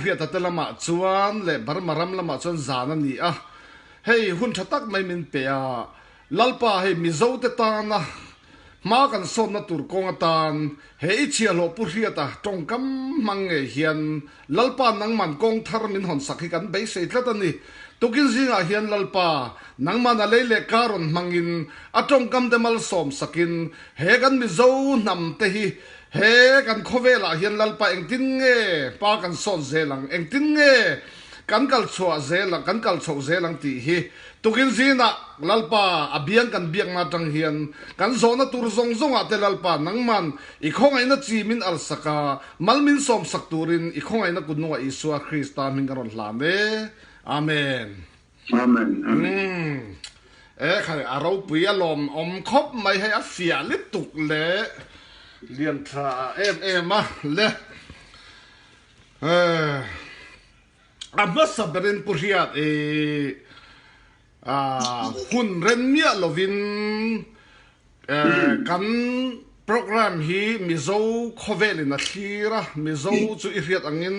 Hriata te lamah chuan leh Burma ram lamah chuan zan a ni a, hei hun tha tak mai min pe a, Lalpa hei Mizo te tana hma kan sawnna tur kawng atan he i chhiahhlawh Pu Hriata tawngkam hmang ngei hian Lalpa nangman kawng thar min hawn sak hi kan beisei tlat a ni. Tukin zingah hian Lalpa nangman a lei leh ka rawn hmangin a tawngkam te malsawm sakin he kan Mizo hnam te hi He kan khawvelah hian Lalpa engtin nge hma kan sawn zel ang, engtin nge kan kal chhuah zel ang, kan kal chhoh zel ang tih hi tukin zinah Lalpa a biang kan biakna atang hian kan zawhna tur zawng zawngah te Lalpa nangman i khawngaihna chi min alsak a, mal min sawmsak turin i khawngaihna kutnungah Isua Krista hming kan rawn hlan e. Amen. Amen Amen. E khai a ropui a lawm awm khawp mai hei a fiah lutuk leh lian tha em em a le a hmasa berin Pu Hriat i hun ren miah lovin Kan program hi Mizo khawvelin a thlir a, Mizo chu i hriat angin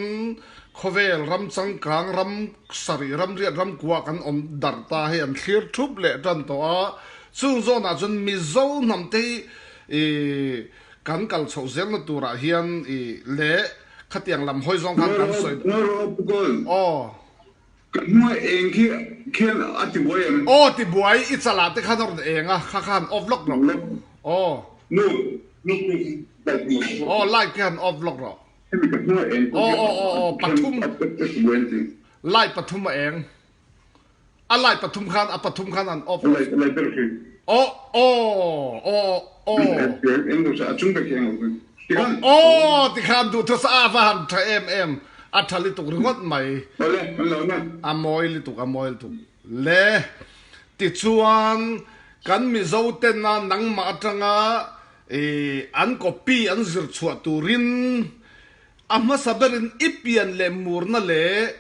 khawvel ram changkang ram sarih ram riat ram kuah kan awm darh ta hei an thlir thup leh tan tawh a, chung zawnah chuan Mizo hnam te hi i kan kal chhoh zelna turah hian i leh khatiang lam hawi zawng khan kan sawi. Aw. Ka hnuai eng khi khian a ti buai em? Aw ti buai, i chalah te khan a rawn eng a, kha khan off lawk rawh. Aw. Nu, nu khi light nu. Aw light khi han off lawk rawh. Hemi ka hnuai eng pawh hi a pathum a ti buai an ti. Light pathum a eng. A light pathum khan a pathum khan an off. A light a light ber khi. Aw aw aw aw. Eng lo sa a chung ber khi eng lo. Tikhan. Aw tikhan duhthawsa a va han tha em em. A tha lutuk ringawt mai. Awle, an lo na. A mawi lutuk, a mawi lutuk. Le, tichuan kan Mizo tena nangmah atanga i an copy an zir chhuah turin a hmasa berin i pian leh murna leh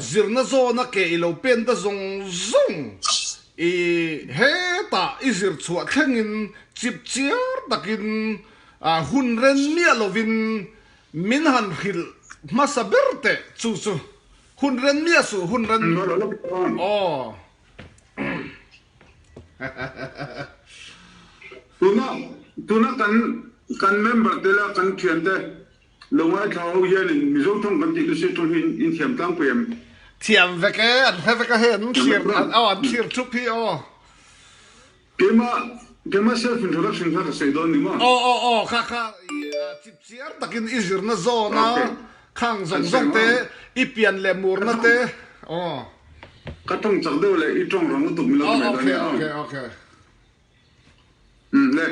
zirna zawna ke i lo pen ta zawng zawng i hetah i zir chhuah thlengin chip chiar takin hun ren miah lovin Min han hrilh hmasa ber teh chu chu hun ren miah suh hun ren aw. Tuna tuna kan kan member te la kan thian te lo ngaithla ho hian in Mizo thawng kan tih lusi tul hi in thiam tlangpui em? Thiam vek e an hre vek a hei an thlir aw an thlir thup hi aw. Keimah, keimah self introduction kha ka sawi dawn ni maw? Aw aw aw, kha kha i chipchiar takin i zirna zawn a, khang zawng zawng te, i pian leh murna te, aw. Ka tawng chak deuh leh i tawng rang lutuk min lo ti mai dawn nia aw. Okay okay. Umm le,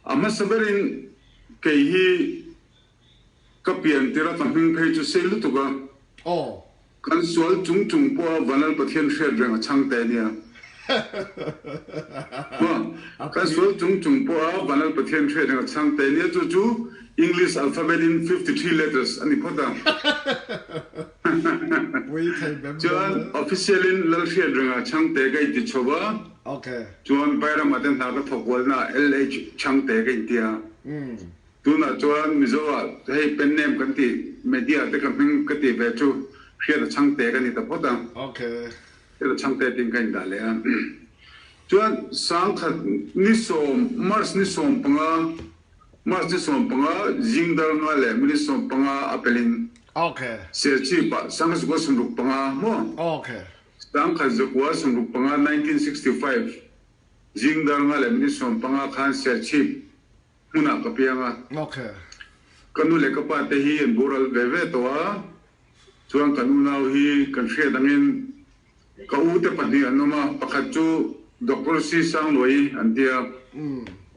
a hmasa berin kei hi ka pian tir a ka hming phei chu sei lutuk a. Aw. Kan sual chung chung pawha Vanlal Pathian hriat reng a chhang te nia. Maw? Kan sual chung chung pawha Vanlal Pathian hriat reng a chhang te nia chu chu English alphabet in 53 letters a ni phawt a. Chuan official in Lal hriat reng a chhang te ka inti chho va. Chuan Bairama te hna ka thawk hualna LH chhang te ka inti a. Tunah chuan Mizo ah hei pen name kan tih media te ka hming ka tih ve chu hriat a chhang te ka ni ta phawt a. Hriat a chhang te tiin ka indah leh a. Chuan sangkhat ni sawm March ni 15 March ni 15 zing dar nga leh minute 15 a pelin Serchhip ah 1965 maw? 1965 1965 zing dar nga leh minute 15 khan Serchhip hmunah ka piang a. Ka nu leh ka pa te hi an boral ve ve tawh a, chuan kan unau hi kan hriat angin ka u te pahnih an awm a, pakhat chu Doctor C Sangluai an ti a,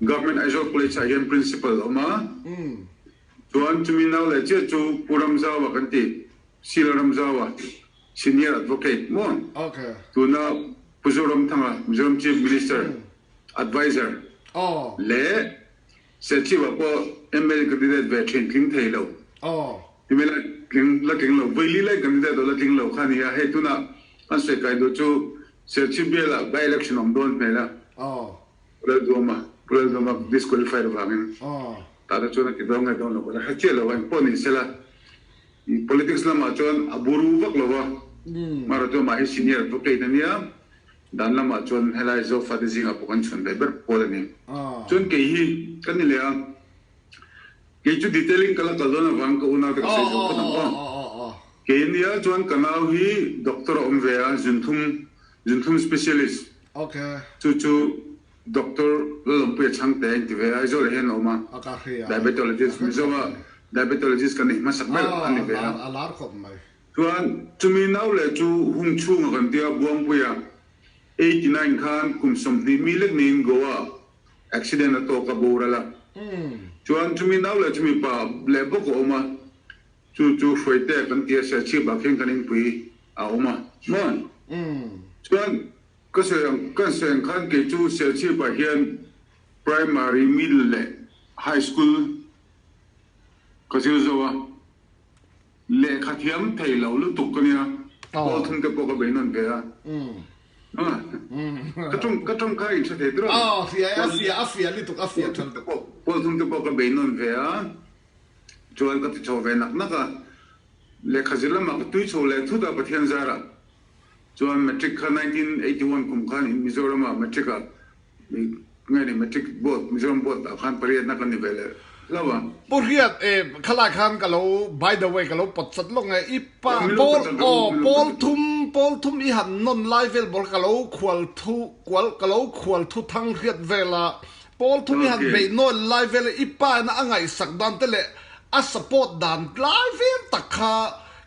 Government Aizawl College ah hian Principal a awm a, chuan chumi nau leh chiah chu Pu Ramzaua kan ti, Sila Ramzaua, Senior Advocate maw? Tuna Pu Zoramthanga, Mizoram Chief Minister. Adviser leh Serchhip-ah pawh mla candidate ve thin tling thei lo. Mla tling la tling lo, vawi lai candidate aw la tling lo kha a ni a, hei tunah an sawi kai duh chu Serchhip bialah by election awm dawn hmel a, Pu Lalduama, Pu Lalduama disqualified avangin tah te chuan a ti dawn nge dawn lo ka la hre chiah lo a, engpawh ni sela. Politics lamah chuan a buru vak lo va, amaherawhchu amah hi senior advocate a nia, dan lamah chuan helai Zofate zingah pawh kan chhuan ve ber pawl a ni. Chuan kei hi ka ni leh a, kei chu detailing ka la kal dawn avang ka unaute ka sawi zo phawt ang aw. Kei a nia chuan ka nau hi doctor a awm ve a, zunthum, zunthum specialist, chu chu Doctor Lalawmpuia Chhangte a inti ve a, Aizawl ah hian a awm a, Diabetologist, Mizo ah Diabetologist kan neih hmasak ber a ni ve a. Chuan chumi nau leh chu hung chhunga kan tia Buangpuia 89 khan kum 20 mi lek niin Goa accident a tawk a boral a. Chuan chumi nau leh chumi pa leh bawk a awm a, chu chu Hruaitea kan tia Serchhip ah khian kan inpui a awm a maw? Chuan Ka sawi ang, kan sawi ang khan kei chu Serchhip ah hian Primary, Middle leh High School ka zir zo a, lehkha thiam thei lo lutuk ka nia, pawl thum te pawh ka bei nawn ve a, ka tawng ka tawng kha in hre thei tur a, pawl thum te pawh ka bei nawn ve a, chuan ka ti chho ve nak nak a, lehkha zir lamah ka tui chho leh thut a Pathian zarah. Chuan Matric kha 1981 kum khan in Mizoram ah Matric ah nge ni Matric board Mizoram board ah khan pariatna kan ni ve leh hlauh a. Pu Hriat e khalai khan ka lo by the way ka lo pawt chat lawk nge i pa pawl aw pawl thum pawl thum i han nawn lai vel bawr ka lo khual thu kual ka lo khual thu thang hriat vel a pawl thum i han beih nawn lai vel i pa ina a ngaihsak dan te leh a support dan lai vel tak kha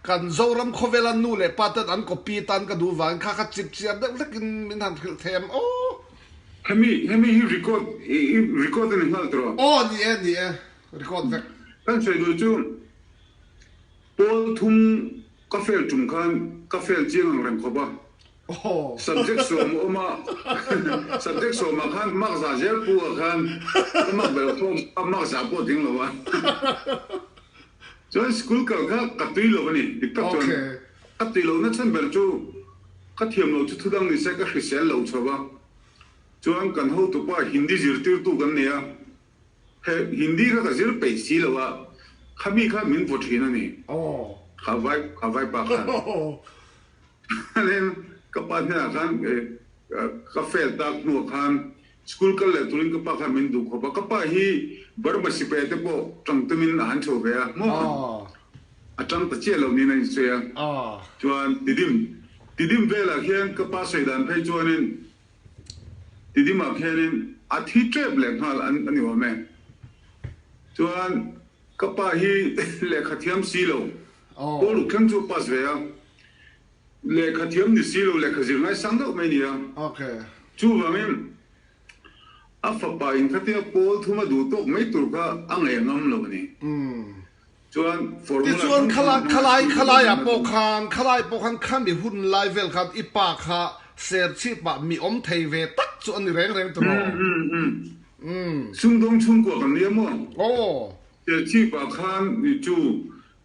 Kan Zoram khawvela nu leh pa ten an copy tan ka duh vangin kha kha chip chiar deuh hlekin min han hrilh thei em aw. Hemi hemi hi record i record a ni nghal tawh. Aw ni e ni e record vek. Kan sawi duh chu pawl thum ka fail tum khan ka fail chiang ang reng khawp a. Subject sawm a awm a, subject sawmah khan mark za zel pu ah khan ka mark belh khawm a mark za pawh ding lo a. Chuan school kal kha ka tui lo a ni, dik tak chuan ka tui lohna chhan ber chu ka thiam loh chu thudang ni se ka hrisel lo chho va. Chuan kan hotupa Hindi zirtirtu kan nei a, He Hindi kha ka zir peih si lo a, khami kha min vaw thin a ni. Kha vai, kha vai pa khan. Chuanin ka pa hnenah khan ka fail tak hnuah khan school kal leh turin ka pa khan min duh khawp a. Ka pa hi Burma sipai te pawh tang tumin a han chho ve a, maw? A tang ta chiah lo niin a insawi a. Chuan Tidim, Tidim velah khian ka pa sawi dan phei chuanin Tidimah khianin a thi tep leh nghal an a ni awm e. Chuan ka pa hi lehkha thiam si lo, Paul Ukheng chu pass ve a, lehkha thiam ni si lo, lehkha zir ngaisang deuh mai ni a. Chuvangin a fapa in khatia Paul thum a duh tawk mai tur kha a ngaih a ngam lo a ni. Chuan formula Tichuan hrang hrang khalai hmanga khalai school khalai ah zirna pawh chu. khan khalai pawh khan khami hun lai vel khan i pa kha serchhip ah mi awm thei ve tak chu a ni reng reng tiraw? Umm Sumdawng chhungkua kan nia maw? Aw. Serchhip ah khan i chu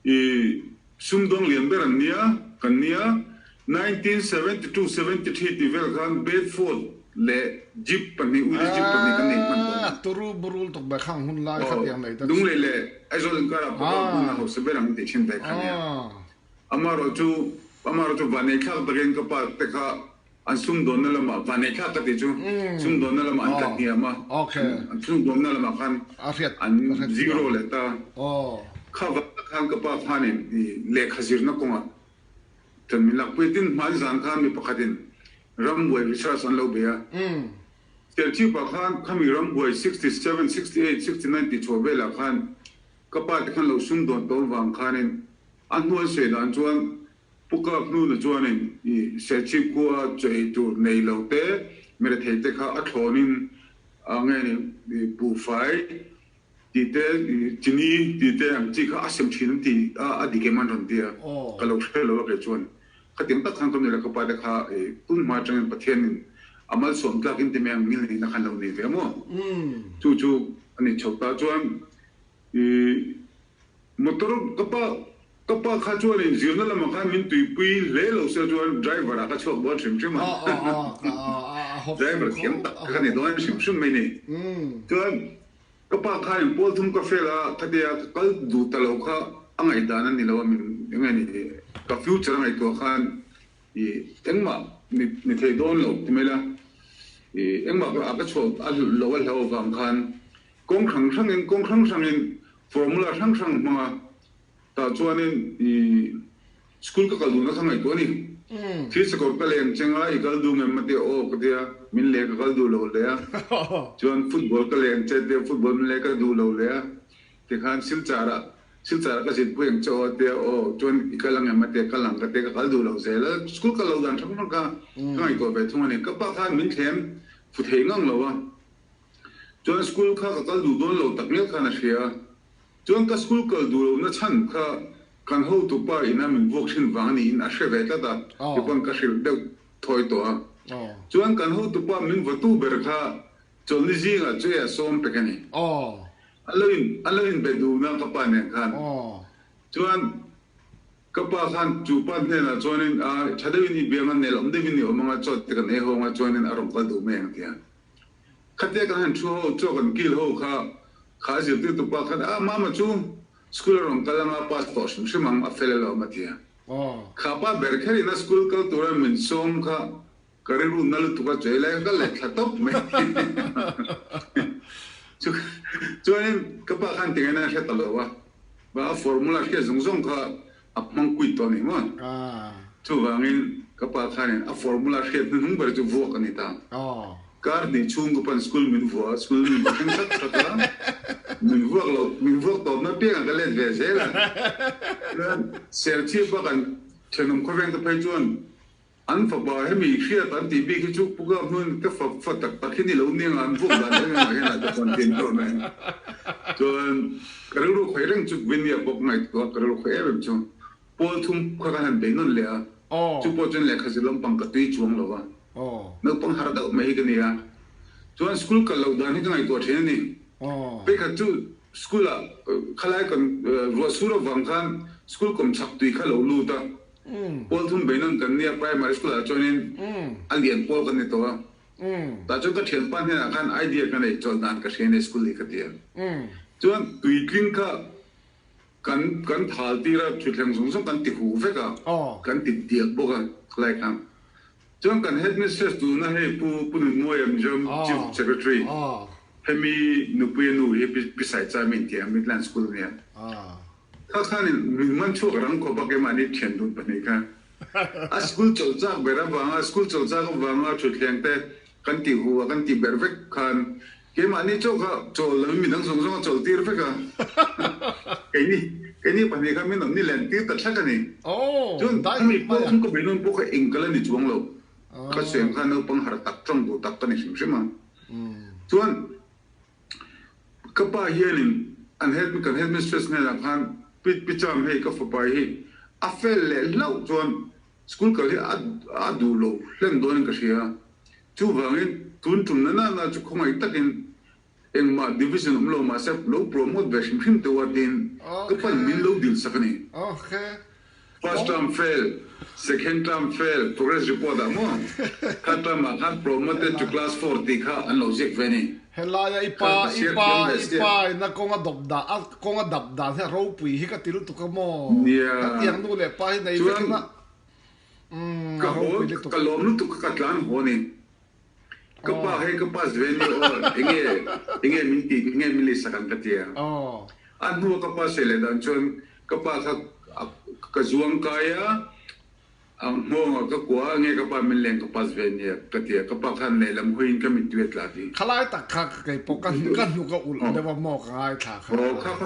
i sumdawng lian ber an nia kan nia 1972, 73 tih vel khan Bedford leh Jeep pahnih Willys Jeep pahnih kan nei hman tawh a ni. Turu burul tuk ber khang hun lai kha tiang nei ta chu. Lunglei leh Aizawl inkarah pawh a hmun a hausa ber ang tih thin ve kha nia. Amaherawhchu amaherawhchu vanneithlak takin ka pa te kha an sumdawnna lamah vanneithlak ka tih chu sumdawnna lamah an tla hniam a, an sumdawnna lamah khan an zero leh ta. Kha vang tak khan ka pa khanin lehkha zirna kawngah Chuan min lakpui tin hman zan khan mi pakhatin rambuai research an lo bei a. Serchhip-ah khan khami rambuai 67, 68, 69 tih chhuah velah khan ka pa te khan lo sum dawn tawm vang khanin a hnuai sawi dan chuan Pu Kap hnuna chuanin i Serchhip khua chaw ei tur nei lo te mirethei te kha a thlawnin a nge ni buhfai Tih te, chini tih te ang chi kha a sem thin an ti a, a dik em an rawn ti a, ka lo hre lo a kei chuan. Khatiang tak khan ka nu leh ka pa te kha tun hma atangin Pathianin a malsawm tlakin ti mai ang ngil neihna khan lo nei ve maw? Chu chu a ni chho ta chuan i motor ka pa ka pa kha chuanin zirna lamah khan min tuipui hle lo se chuan driver ah ka chhuak dawn hrim hrim a, driver thiam tak kha ka ni dawn hrim hrim mai ni. Chuan Ka pa kha in pawl thum ka fel a, khatia ka kal duh ta lo kha. a ngaihdan a ni lo a, min eng nge ni ka future a ngaihtuah khan i engmah ni ni thei dawn lo ti mai la, i engmah a ka chhuah a lo a hlau avang khan kawng hrang hrangin kawng hrang hrangin formula hrang hrang hmang a, tah chuanin i School ka kal duhna kha ngaihtuah a ni. Thil sakawr ka leng cheng a, i kal duh ngem a tia aw ka tia, min leh ka kal duh lo leh a. Chuan football ka leng che tia football min leh ka duh lo leh a. Tikhan Silchar ah Silchar ah ka zinpui ang che aw a tia aw chuan i kal angem a tia kal ang ka tia ka kal duh lo zel a. School kal lo dan hrang hrang kha ka ngaihtuah ve thung a ni. Ka pa khan min thlem fu thei ngang lo a. Chuan school kha ka kal duh dawn lo tak ngial khan a hria a. Chuan ka school kal duh lohna chhan kha kan hotupa ina min vuak thin vang niin a hre ve tlat a, tipawn ka hrilh deuh thawi tawh a. Chuan kan hotupa min vawtu ber kha chawlhni zingah chu a sawm pek a ni. A lo in a lo inbe duhna ka pa nen khan. Chuan ka pa khan chu pa hnenah chuanin a tha deuhin i biang a nel awm deuhin i awm anga chaw te kan ei ho anga chuanin a rawn kal duh mai ang tia. Khatia kan han thu ho chaw kan kil ho kha kha a zirtirtu pa khan a mama chu school a rawn kal anga pass tawh hrim hrim ang a fel alawm a ti a. Kha pa ber kher in a school kal tura min sawm kha ka rilru na lutuk a chawi lai kha ka let thla tawp mai. Chuanin ka pa khan tingaina a hre ta lo a, a formula hriat zawng zawng kha A hmang kuit tawh a ni maw? Chuvangin ka pa khanin a formula hriat hnuhnung ber chu vuak a ni ta. Kar hnih chhung ka pan school min vuah a, school min va thleng thak thak a, min vuak lo, min vuak tawpna piangah ka let ve zel a. Chuan Serchhip a kan thenawm khawveng te phei chuan An fapa hemi hriat an tih bik hi chu Pu Gap hnuin ka fa fa tak tak hi ni lo nia an vuak dan em em ah hian a ka chuan tin tawh mai. Chuan ka rilru khawih reng chu Vinny-a bawk ngaihtuah ka rilru khawih em em chu Pawl thum kha kan han bei nawn leh a, chu pawh chuan lehkha zir lampang ka tui chuang lo va, naupang har deuh mai hi ka ni a. Chuan school kal loh dan hi ka ngaihtuah thin a ni. Pakhat chu school ah khalai kan ruah sur avang khan school kawmchhak tui kha lo lut a, Pawl thum bei nawn kan nia primary school ah chuanin a lian pawl kan ni tawh a. Tah chuan ka thianpa hnenah khan idea ka nei chawlh dan ka hria nei school hi ka ti a. Chuan tuitling kha kan kan thal tir a thutthleng zawng zawng kan ti huh vek a, kan ti diak bawk a khalai khan. Chuan kan headmistress tuna hei Pu Pu Nunmuaia Mizoram Chief Secretary hemi nupui a nu hi Pi Saichami inti a Midland School a nia. Kha khanin min man chhuak rang khawp a keimahni thian dun pahnih kha a school chawlh chak ber avanga school chawlh chak avanga thutthleng te kan tih hu a kan tih ber vek khan keimahni chaw kha chawl lovin midang zawng zawng a chawl tir vek a keini keini pahnih kha min awm ni len tir ta thlak a ni chuan hemi pawh chu ka beinawn pawh kha eng ka la ni chuang lo ka sawi ang khan naupang harh tak tawng duh tak ka ni hrim hrim a chuan Ka pa hianin an head kan headmistress hnenah khan Pi Pi Cham hei ka fapa hi a fel leh hlauh chuan school kal hi a a duh lo hlen dawnin ka hria. Chuvangin tun tum na na na chu khawngaih takin engmah division awm lo mahse lo promote ve hrim hrim teuh a tiin ka pan min lo dil sak a ni. First term fail, second term fail, progress report ah maw? Third term ah khan promoted to class four tih kha an lo ziak ve a ni. Helaia i pa, i pa, i pa in a kawng a dawp dan, a kawng a dap dan hi a ropui hi ka ti lutuk a maw? Nia. Hetiang nu leh pa hi nei vek ila, umm a ropui lutuk. Ka lawm lutuk kha ka tlan haw a ni. Ka pa hei ka pass ve ni aw, enge, enge min tih, enge min lei sak ang ka ti a. A hnua ka pass ve leh dan chuan ka pa kha ka zuang kai a, a nghawng a ka kua a, enge ka pa min leng ka pass ve nia ka ti a, ka pa khan lehlam hawiin ka mittui a tla ti. Khalai tak kha kei pawh ka ka hnuk a ulh deuh a maw ka ngaithla kha.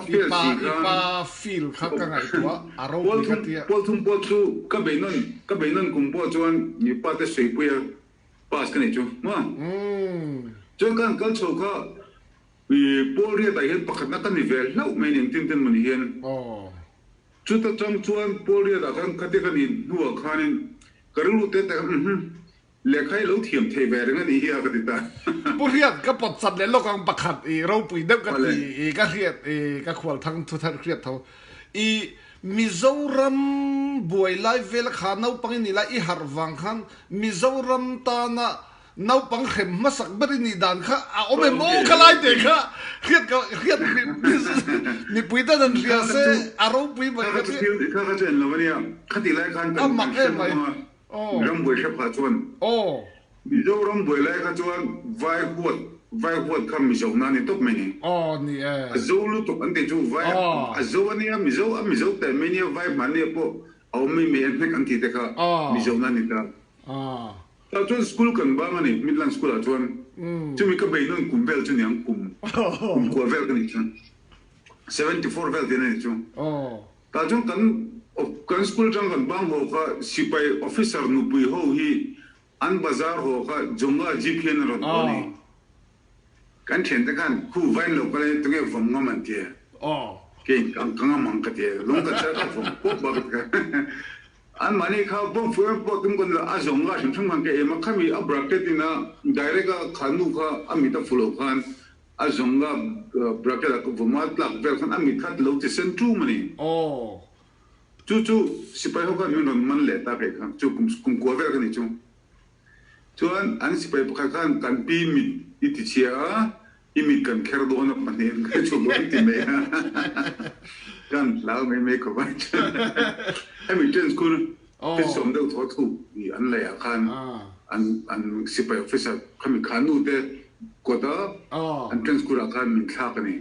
I pa i pa feel kha ka ngaihtuah a ropui ka ti a. Pawl thum pawh chu ka beihnawn ka beihnawn kum pawh chuan mi pa te sawipuia pass ka nei chu maw. Chuan kan kal chho kha I Paul Riatah hian pakhatna ka ni ve hlauh mai nen tin tin mawni hian. Chuta chang chuan Paul Riatah khan khatia ka nih hnuah khanin ka rilru te te khan umm lehkha hi lo thiam thei ve reng a nih hi a ka ti ta. Pu Riat ka pawt chat leh lawk ang pakhat i ropui deuh ka ti i ka hriat i ka khual thang thu thar hriat tho i Mizoram buai lai vel kha naupang i ni lai i harh vang khan Mizoram tana. Naupang hrem hmasak ber i nih dan kha a awm em aw kha lai te kha hriat ka hriat mipui ten an hria se a ropui mai kha ti. Kha kha chu en lo ania khati lai khan kan kan hre hlawm anga rambuai hre phah chuan Mizoram buai lai kha chuan vai huat vai huat kha Mizo na ni tawp mai ni. Aw ni e. A zo lutuk an tih chu vai a zo ania Mizo a Mizo teh mai nia vai hmannia pawh a awm mai mai a hnek an tih te kha Mizo na ni ta. Tah chuan school kan bang a ni, Midland School ah chuan. Chumi ka bei nawn kum vel chu niang kum kum kua vel ka nih chuan 74 vel tin a nih chu. Tah chuan kan kan school atang kan bang haw kha sipai officer nupui ho hi an bazar haw kha Jonga jeep hian a rawn haw a ni. Kan thiante khan khu vain lo kal in tunge vawm ngam an ti a. Kei ka ngam ang ka ti a, lung ka chhiar ka vawm pawp bak a ti kha. An mahni kha bomb fuh em pawh tum kan a zawng nga hrim hrim khan ka em a, khami a bracket in a direct a kha nu kha a mit a fuh loh khan a zawng nga bracket ah ka vawm a tlak vel khan a mit kha lo ti sen tum a ni. Chu chu sipai ho khan min rawn man leh ta kei kha chu kum kua vel ka ni chu. Chuan an sipai pakhat khan kan pi mit i ti chhia a, I mit kan kher dawn a pahnih an kai chhuak dawn ti mai a, kan hlau mai mai khawp a. Hemi ṭen school fitsawm deuh thaw thuk i an lei ah khan an an sipai officer khami kha nu te kawt a an ṭen school ah khan min thlak a ni.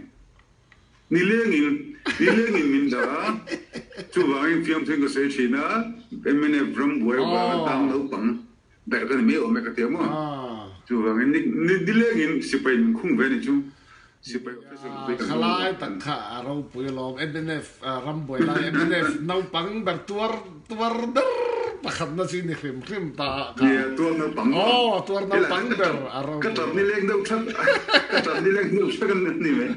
Nileng in nileng in min dah a, chuvangin fiamthu in ka sawi ṭhin a, mnf ram buai vang a tang naupang Ber ka ni mai awm e ka ti a maw? Chuvangin nilengin sipai min khung ve a ni chu. Sipai officer pui kan awm Khalai tak kha a ropui alawm. Mnf rambuai lai mnf naupang ber tuar tuar ber pakhatna chu i ni hrim hrim ta ah kha. Nia, tuar naupang. Aw, tuar naupang ber a ropui. Ka tap nileng deuh that. Ka tap nileng deuh that a ni mai.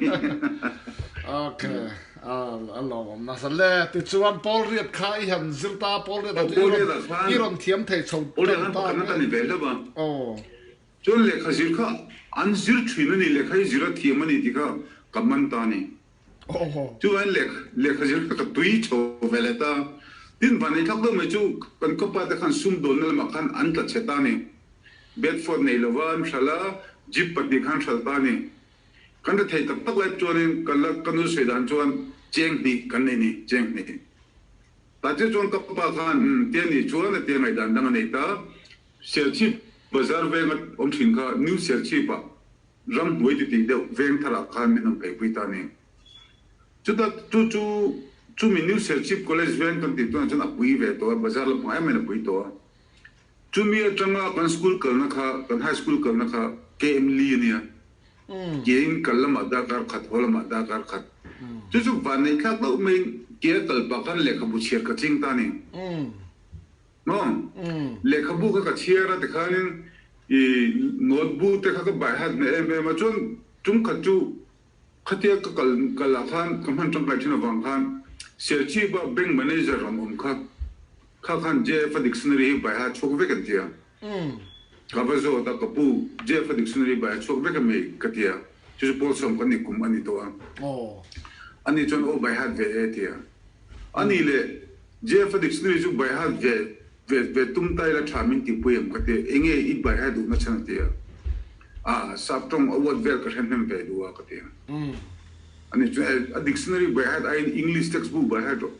Okay. A lawmawm nasa le. Tichuan Paul Riat kha i han zir ta a, Paul Riat ah chuan i rawn thiam thei chho tan ta nge? Aw. Chuan lehkha zir kha an zir thin a ni, lehkha hi zir a thiam a ni tih kha ka man ta a ni. Chuan lehkha zir kha ka tui chho ve leh ta. Tin, vanneithlak deuh mai chu kan khawpa te khan sumdawnna lamah khan an tla chhe ta a ni. Bedford nei lova an hralh a, jeep pahnih kha an hralh ta a ni. Kan ra thei tak tak lai chuanin ka la ka nu sawi dan chuan cheng hnih kan nei ni, cheng hnih. Tah chiah chuan ka pa khan umm tia nih chuan a tia ngaihdan dang a nei ta. Serchhip bazar venga awm thin kha New Serchhip ah ram hnuai ti tih deuh veng tharah khan min rawn pheipui ta a ni. Chuta chu chu chumi New Serchhip College veng kan tih tunah chuan a pui ve tawh a, bazar lampang em em a pui tawh a. Chumi atanga kan school kalna kha, kan high school kalna kha KM Li a nia. Kein kal lamah darkar khat, haw lamah darkar khat. Chu chu vanneih thlak deuh maiin ke a kal pah khan lehkhabu chhiar ka ching ta a ni. Maw? Lehkhabu kha ka chhiar a tikhanin i note te kha ka bai hat hneh em em a. Chuan tum khat chu khatia ka kal kal ah khan ka hman tangkai thin avang khan Serchhip a bank manager rawn awm kha Kha khan JF-a dictionary hi baiha chhuak vek an ti a. Ka va zawt a, ka pu, JF-a dictionary baiha chhuak vek a mi? ka ti a. Chu chu Paul sawm kan ni kum a ni tawh a. Ani chuan aw baihat ve e a ti a. Ani leh JF-a dictionary chu baihat ve ve ve tum ta ila tha min tihpui em ka ti a. Enge i baiha duhna chhan a ti a. A, sap tawng a uat vel ka hre hnem ve duh a ka ti a. Ani chuan a dictionary baihat aiin English textbook baihat rawh.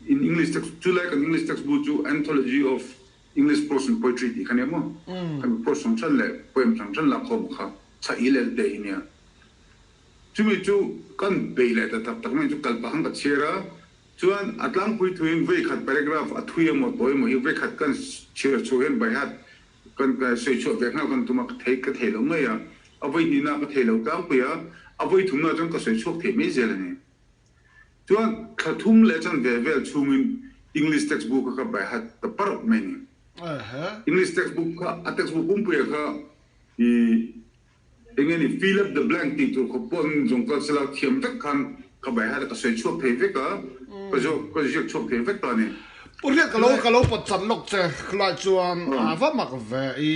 In English text chu lai kan English text bu chu Anthology of English Prose and Poetry tih kha nia maw? Kan prose hrang hran leh poem hrang hran lak khawm kha chha i lel te hi nia. Chumi chu kan bei leh ta tak tak mai chu kal pah khan ka chhiar a, chuan a tlangpui thuin vei khat paragraph a thui emaw tawi emaw hi vei khat kan chhiar chhuah hian by heart kan sawi chhuah ve nghal kan tum a, ka thei ka thei lo ngei a, a vawi hnihna ka thei lo tlangpui a, a vawi thumna chuan ka sawi chhuak thei mai zel a ni. Chuan thla thum leh chan ve vel chhungin English textbook kha ka bai hat ta parh mai ni. English textbook kha a textbook pumpuia kha i eng nge ni fill up the blank tih tur khawp pawn zawng kal sela thiam vek khan ka bai hat a ka sawi chhuak thei vek a, ka zawk ka ziak chhuak thei vek ta a ni. Pu Hriat ka lo ka lo pawt chan lawk che khulai chuan a va mak ve i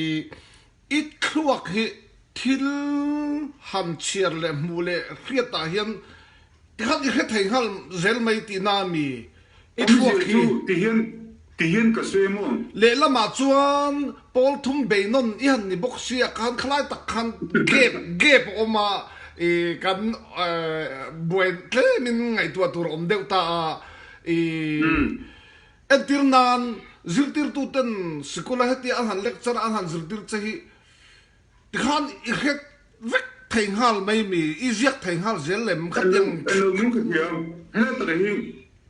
I thluak hi thil han chhiar leh hmuh leh hriat ah hian tikhan i hre thei nghal zel mai tihna a mi? I thluak hi. Ti hian. Ti hian ka sawi maw? Lehlamah chuan pawl thum beinawn i han ni bawk sia khan khalai tak khan gap gap a awm a, i kan buai tlemin ngaihtuah tur a awm deuh ta a, i entir nan zirtirtuten sikula hetia an han lecture a an han zirtir che hi tikhan i hre vek thei nghal mai mi, i ziak thei nghal zel lem khatiang. Englo min ka hria, helai taka hi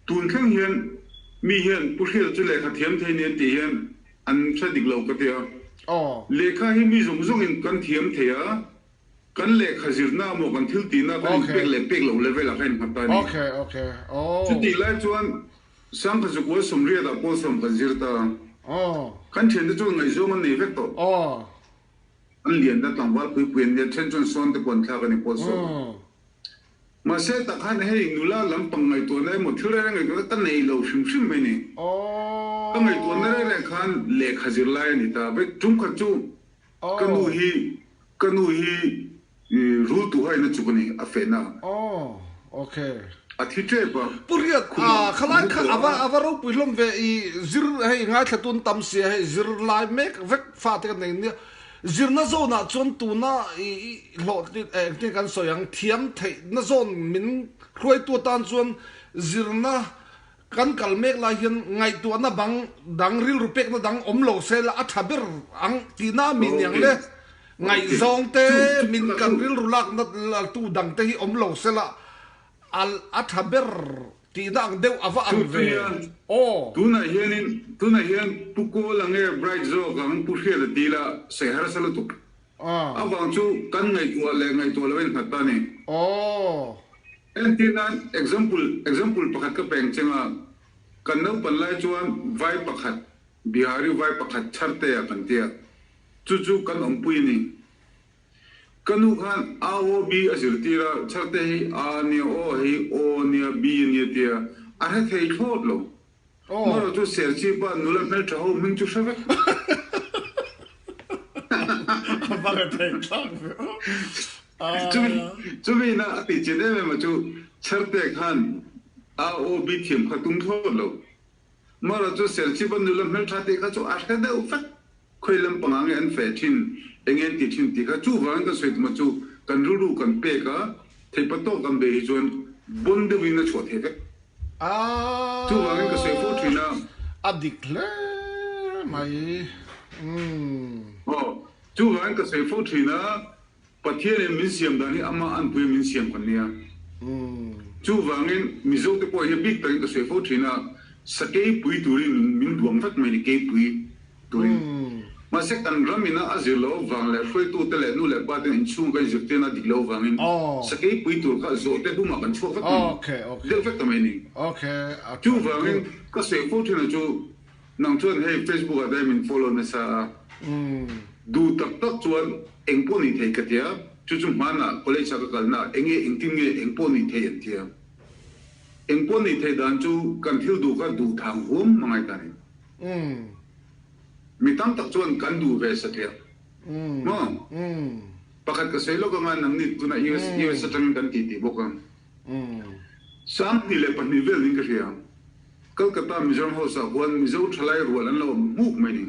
Tun thleng hian mi hian Pu Hriata chu lehkha thiam thei nia tih hian an hre dik lo ka ti a. Lehkha hi mi zawng zawngin kan thiam thei a, kan lehkha zirna emaw kan thil tihna kan inpek leh pek loh level ah kha innghat ta a ni. Chutih lai chuan Sangkha Zukua Sawmriatah pawl sawm kan zir ta a. Kan thiante chuan ngaihzawng an nei vek tawh. An lian ta tlangval pui pui an nia, then chuan sawn te pawh an thlak a ni pawl sawm. Mahse tak khan hei nula lampang ngaihtuahna emaw thil reng reng ngaihtuahna ka nei lo hrim hrim mai ni. Ka ngaihtuahna reng reng khan lehkha zir lai a ni ta. Vek tum khat chu ka nu hi ka nu hi rul tu hain a chuk a ni a fehna. A thi tep a. Pu Riat, khalai kha a va ropui hlawm ve i zir hei ngaithla tun tam sia hei zir lai mek vek fate ka nei nia. Zirna zawnah chuan tuna i hlawhtlin eh engtin kan sawi ang, thiam theihna zawn min hruaitu atan chuan zirna kan kal mek lai hian ngaihtuahna bang dang, rilru pekna dang awm lo se la a tha ber ang tihna mi niang le. Ngaihzawng te min kan rilru lakna tu dang te hi awm lo se la a tha ber Tihna ang deuh a va ang ve aw. Tunah hianin tunah hian Pu Kawla nge Bright zawk ang Pu Hriata ti ila sawi harsa lutuk. A vang chu kan ngaihtuah leh ngaihtuah lo in nghat ta a ni. Entir nan example example pakhat ka peng cheng a, kan naupan lai chuan vai pakhat Bihari vai pakhat chharte ah kan tia chu chu kan awmpui a ni. Ka nu khan A O B a zirtir a, chharte hi A nia, O hi O nia, B a nia tia a hre thei thlawt lo. Marawh chu Serchhipa nula hmeltha ho hming chu hre vek. A va hre thei thlak ve aw. Chumi ina a tih chin em em a chu chharte khan A O B thiam kha tum thlawt lo. Marawh chu Serchhipa nula hmeltha tih kha chu a hre deuh vek. Khawi lam panga nge an feh thin, eng nge an ti thin tih kha chuvangin kan sawi tuma chu kan rilru kan pek a, theihpa tawk kan bei hi chuan bon deuhin a chhuah thei vek. Chuvangin ka sawi fo thin a. A dik hle mai. Umm. Aw, chuvangin ka sawi fo thin a, Pathianin min siam dan hi amah anpuia min siam kan nia. Chuvangin Mizote pawh hi bik takin ka sawi fo thin a, sakei pui turin min duang vek mai ni, keipui turin. Mahse kan ram ina a zir loh avang leh hruaitute leh nu leh pa ten inchhung kan inzirtirna a dik loh avangin sakei pui tur kha zawhte humah kan chhuak vek mai ni, deuh vek ta mai ni. Chuvangin ka sawi fo thin a chu Nang chuan hei Facebook ah te min follow nasa a, duh tak tak chuan eng pawh nih thei ka tia, chu chu hmanah college ah ka kalna ah enge engtin nge eng pawh nih thei an tia. Eng pawh nih thei dan chu kan thil duh kha duh thang huam a ngai ta ni. Mi tam tak chuan kan duh ve satliah maw? Pakhat ka sawi lawk anga nangni tunah US US atangin kan titi bawk a. 2002 vel niin ka hria. Kolkata Mizoram House ah huan Mizo thalai rual an lo awm hmuk mai ni.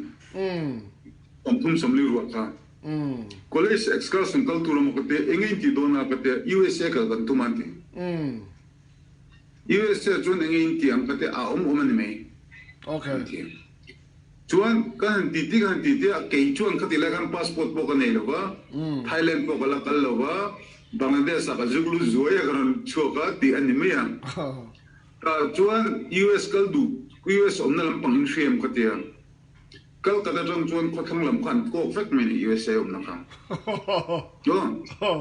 30 40 rual kha. College excursion kal tur emaw ka tia, enge in tih dawn a ka tia, USA kal kan tum a an ti. USA chuan enge in tih ang ka tia, a awm awm a ni mai an ti. Chuan ka han ti ti ka han ti ti a, kei chuan khati lai khan passport pawh ka nei lo va, Thailand pawh ka la kal lo va, Bangladesh ah ka zuk lut zuai a ka rawn chhuak a tih a ni mai a. Tah chuan US kal duh, US awmna lampang in hriam ka tia. Calcutta atang chuan khawthlang lam kha an kawk vek mai ni USA awmna kha.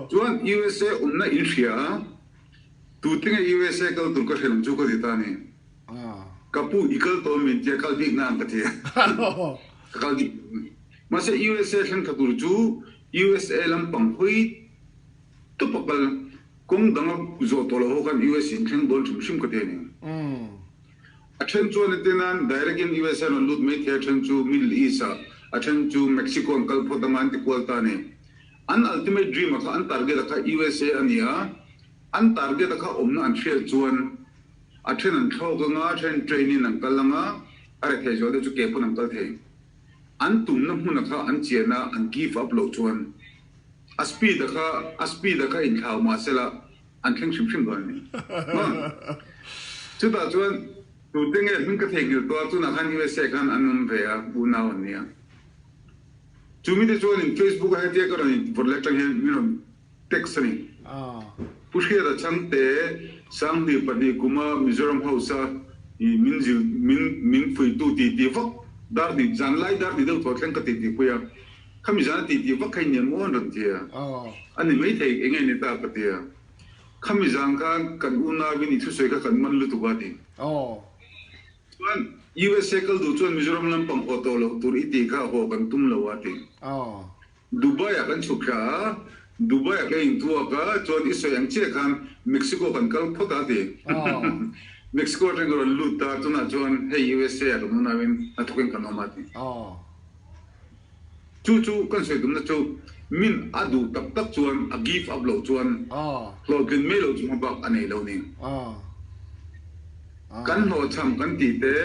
Chuan USA awmna in hria a, tute nge USA kal tur ka hre lam chu ka ti ta ni. Ka pu i kal tawh min tia kal bik na ang ka tia. Ka kal bik. Mahse USA thleng tha tur chu USA lampang hawi tawp a kal. Kawng dang a zawh tawh loh ho khan US in thleng dawn hrim hrim ka ti a ni. A then chuan a tin a, direct in US a rawn lut mai thei a, then chu Middle East ah, a then chu Mexico an kal phawt anga an ti kual ta a ni. An ultimate dream a kha, an target a kha USA a ni a, an target a kha awmna an hriat chuan a then an thlawk anga, a then train in an kal anga. A rethei zual deuh chu ke pawn an kal thei. An tumna hmuna kha an chian a, an give up loh chuan a speed a kha a speed a kha inthlau mah sela an thleng hrim hrim dawn a ni. Chutah chuan tute nge hming ka theihnghilh tawh a, tunah khan USA khan an awm ve a, unau an nia. Chu mite chuanin Facebook a hetia ka rawn invawrh leh atang hian min rawn text a ni. Pu Hriata Chhangte 2002 kuma Mizoram House a min zil min min fuitu titi vak dar hnih zan lai dar hnih deuh thaw thleng ka titi pui a, khami zana titi vak kha i nia maw an rawn ti a, a ni maithei eng nge ni ta ka ti a, khami zan khan kan unauin i thusawi kha kan man lutuk a ti. Chuan USA kal duh chuan Mizoram lampang haw tawh loh tur i tih kha haw kan tum lo a ti. Dubai ah kan chhuk thla a, Dubai ah ka intuak a, chuan i sawi ang chiah khan Mexico kan kal phawt a ti. Mexico atang ka rawn lut ta, tunah chuan hei USA ah kan unauin hnathawkin kan awm a ti. Chu chu kan sawi tumna chu min a duh tak tak chuan a give up loh chuan hlawhtlin mai loh chu hmabak a nei lo ni. Kan hlawhchham kan tih te,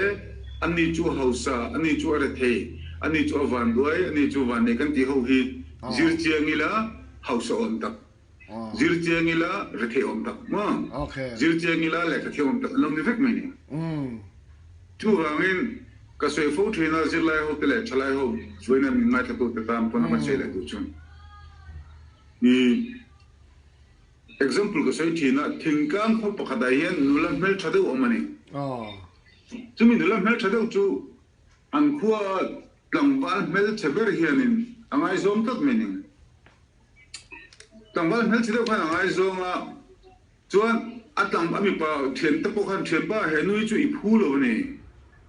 ani chu hausa, ani chu a rethei, ani chu a vanduai, ani chu vannei kan tih ho hi zir chiang ila hausa awm tak, zir chiang ila rethei awm tak maw? Zir chiang ila lehkha thiam awm tak an lo ni vek mai ni. Chuvangin ka sawi fo thin a, zirlai ho te leh thalai ho vawiin a min ngaithla te tan pawn a kan sawi leh duh chu i example ka sawi thin a, thingtlang khaw pakhatah hian nula hmeltha deuh awm a ni. Chumi nula hmeltha deuh chu an khua tlangval hmelchhe ber hianin a ngaizawm tlat mai ni. Tlangval hmelchhe deuh khan a ngaizawng a. Chuan a tlang a mipa thian te pawh khan thianpa he nui chu i phu lo a ni,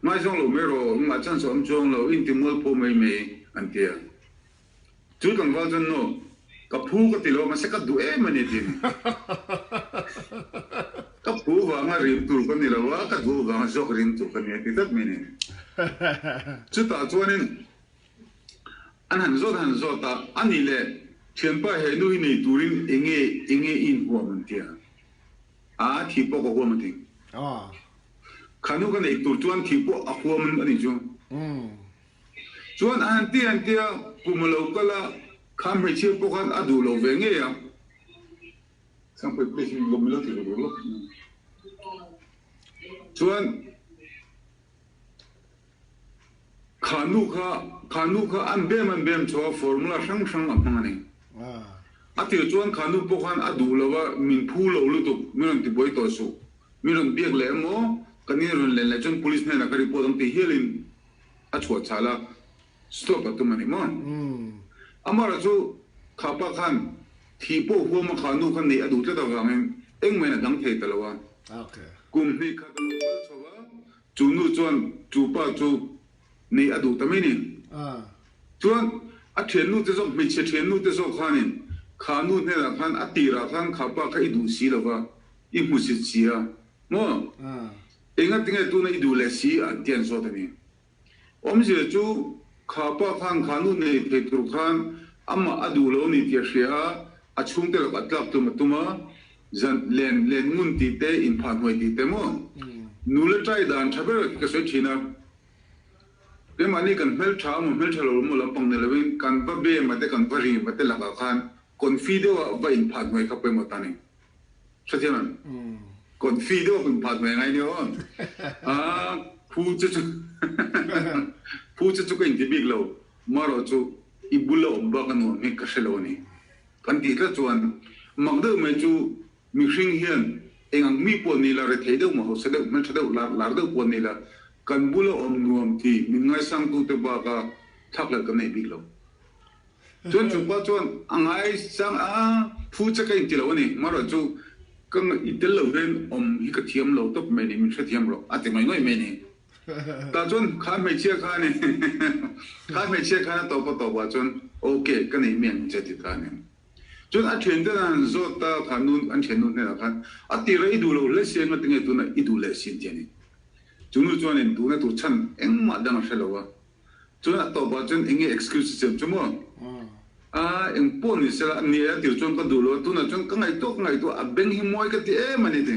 ngaizawng lo mai rawh, engmah chance a awm chuang lo, i inti mualpho mai mai an ti a. Chu tlangval chuan no, ka phu ka ti lo a, mahse ka duh em a ni ti a ni. Ka phu vanga rim tur ka ni lo a, ka duh vanga zawk rim tur ka ni a ti tlat mai a ni. Chutah chuanin An han zawt han zawt a, a nih leh thianpa he nu hi nei turin enge enge i inhuam an ti a, a thi pawh ka huam a ti. Kha nu ka neih tur chuan thi pawh a huam a nih chu. Chuan a han ti han ti a, kum a lo kal a, kha hmeichhia pawh khan a duh lo ve ngei a. Sangpui please min lawm lo ti ru ru. Chuan. Kha nu kha kha nu kha an bem an bem chho a, formula hrang hrang a hmang a ni. A tir chuan kha nu pawh khan a duh lo a, min phu lo lutuk, min rawn tibuai tawh suh, min rawn biak leh emaw, kan in rawn len leh chuan police hnenah ka report ang tih hialin a chhuah chhal a, stop a tum a ni maw? Amaherawhchu chu kha pa khan thih pawh huam a kha nu kha neih a duh tlat avangin engmah in a dang thei ta lo a. Kum hnih khat a lo kal chho a, Chu nu chuan chu pa chu neih a duh ta mai ni. Chuan a thiannu te zawk, hmeichhe thiannu te zawk khanin kha nu hnenah khan a tirah khan kha pa kha i duh si lo va, i hmusit si a maw? Engatinge tuna i duh leh si an ti an zawt a ni. Awmzia chu kha pa khan kha nu nei thei tur khan amah a duh lo a ni tih a hria a, a chhungte lakah tlak tum a tum a, Zan len len ngun tih te, inphah hnuai tih te maw? Nula ṭai dan ṭha ber ka sawi ṭhin a. Keimahni kan hmelṭha emaw hmelṭha lo emaw lampang ni lovin kan va bem a te, kan va rim a te lakah khan confi deuha va inphah hnuai kha pawimawh ta a ni. Hrethiam em? Confi deuha inphah hnuai a ngai nia aw. Aa, phu chu chu phu chu chu ka inti bik lo, marawh chu i bula awm bak a nuam hi ka hre lo a ni. Kan tih tlat chuan mak deuh mai chu mihring hian eng ang mi pawh ni la, rethei deuh maw, hausa deuh, hmeltha deuh, lar lar deuh pawh ni la, kan bula awm nuam ti min ngaisangtute baka thlakhlelh kan nei bik lo. Chuan chu pa chuan a ngaisang a, phu che ka inti lo a ni, marawh chu ka i tel lo hian awm hi ka thiam lo tawp mai ni, min hrethiam rawh a ti ngawih ngawih mai ni. Tah chuan kha hmeichhia khan in kha hmeichhia khan a tawp a tawp ah chuan ok ka nei mi ang che ti ta a ni. Chuan a thian ten a han zawt ta kha nu an thian nu hnenah khan a tir a i duh lo hle si eng atinge tuna i duh leh si an ti a ni. Chu nu chuan in duhna tur chhan engmah dang a hre lo a. Chuan a tawp ah chuan enge excuse a siam chu maw? A eng pawh ni sela ni a tir chuan ka duh lo a, tunah chuan ka ngaihtuah ka ngaihtuah a beng hi mawi ka ti em a ni ti.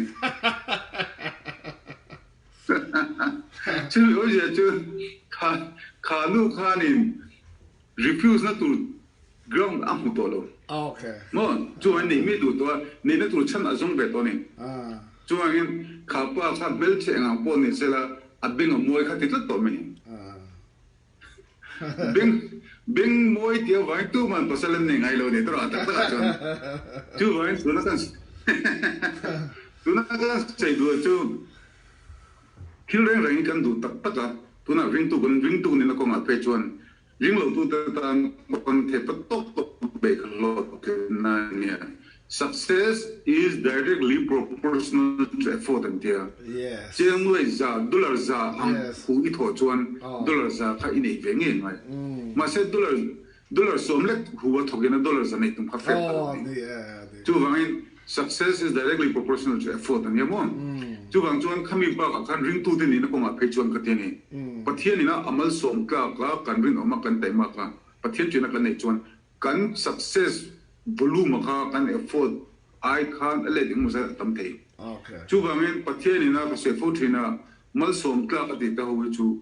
Chumi awmzia chu kha kha nu khanin refuse na tur ground a hmu tawh lo. Maw? Chuan neih mai duh tawh a, neihna tur chhan a zawng ve tawh a ni. Chuvangin kha pa kha hmelchhe engang pawh ni sela a beng a mawi kha ti tlat tawh mai. Beng beng mawi tih avangin tuman pasal an nei ngai lo ni tawh a tak takah chuan. Chuvangin tuna kan tuna kan sawi duh chu thil reng rengin kan duh tak tak a, tunah ringtu kan ringtu nihna kawngah phei chuan ringlotute tan pawn theihpa tawk tawk bei kha hlawhtlinna a nia. Success is directly proportional to effort an tia. Chiang nuai za, dollar za ang hu i thawh chuan dollar za kha i neih ve ngei ngai. Mahse dollar dollar sawm lek hu a thawk in a dollar za neih tum kha fair ta lo ni. Chuvangin success is directly proportional to effort an nia maw? Chuvang chuan khami bakah khan ringtute nihna kawngah phei chuan ka ti a ni. Pathian ina a malsawm tlak a, kan rinawm a, kan taimak a, Pathian ṭihna kan neih chuan Kan success volume a kha kan effort ai khan a let engemaw zat a tam thei. Chuvangin Pathian in a ka sawi fo thin a, malsawm tlak a tih te ho hi chu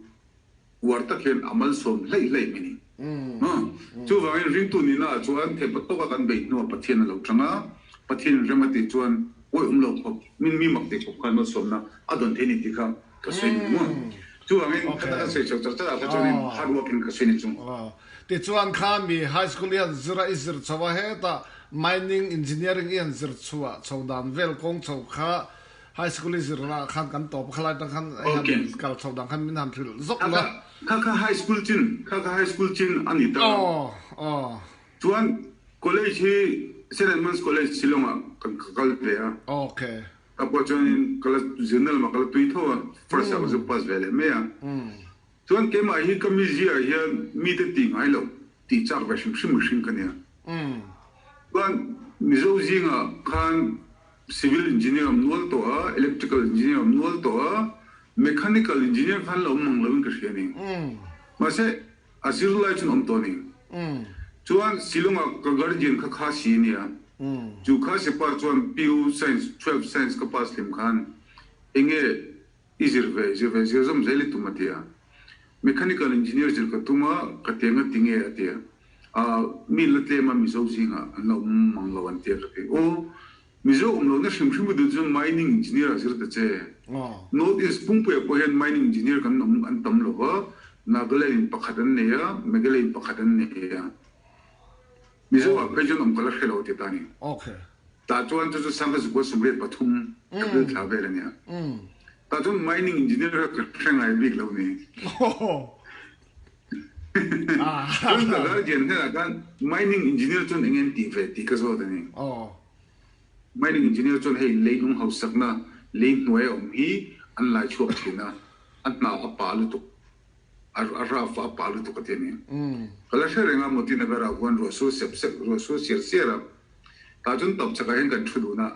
uar tak hian a malsawm hleih hleih mai ni. Chuvangin ringtu nihna ah chuan theihpa tawka kan beih hnuah Pathian a lo chang a, Pathian in rem a tih chuan awih awm lo khawp, min mi mak tih khawp khan malsawmna a dawn thei ni tih kha ka sawi ni maw. Chuvangin khata kan sawi chho char char ah kha chuanin hard working ka sawi ni chung. Tichuan kha mi high school i han zir a, i zir chho a, hetah mining engineering i han zir chhuah chho dan vel kawng chho kha high school i zir lah khan kan tawp a, khalai tang khan i han kal chho dan khan min han hrilh zawk la. Kha kha high school chin, kha kha high school chin a ni ta. Aw, aw. Chuan college hi Saint Edmund's College Shillong ah kan kal ve a. Okay. Ka pawh chuanin ka la zirna lamah ka la tui tho a, first ah ka zu pass ve leh mai a. Chuan keimah hi ka mizia hian mite tih ngai lo, tih chak ve hrim hrim mihring ka nia. Chuan Mizo zingah khan civil engineer awm nual tawh a, electrical engineer awm nual tawh a, mechanical engineer khan la awm mang loin ka hria ni. Mahse a zirlai chuan awm tawh a ni. Chuan Shillong-ah ka guardian kha Khasi a nia. Chu Khasi pa chuan PU Science, 12 Science ka pass hlim khan enge I zir ve, zir ve, zir zawm zel i tum a ti a. Mechanical engineer zir ka tum a, ka ti anga ti nge a ti a. Ahh mi la tlem a Mizo zingah an la awm mang lo an ti a ka ti. Aw, Mizo awm lohna hrim hrim i duh chuan mining engineer ah zir ta che. North East pumpuiah pawh hian mining engineer kan awm an tam lo va, Nagaland in pakhat an nei a, Meghalaya in pakhat an nei a. Mizo ah phei chuan awm ka la hre lo a ti ta a ni. Tah chuan chu chu Sangha Zukua 83 April thla vel a nia. Tah chuan mining engineer kha ka hre ngai bik lo ni. Chuan ka guardian hnenah khan mining engineer chuan eng nge an tih ve tih ka zawt a ni. Mining engineer chuan hei leilung hausakna lei hnuai a awm hi an lai chhuak thin a, a hna a pah lutuk. A raf a pah lutuk a ti a ni. Ka la hre reng a, Moti Nagar-ah khuan ruah sur sep sep, ruah sur siar siar a. Tah chuan tap chakah hian kan thu dun a,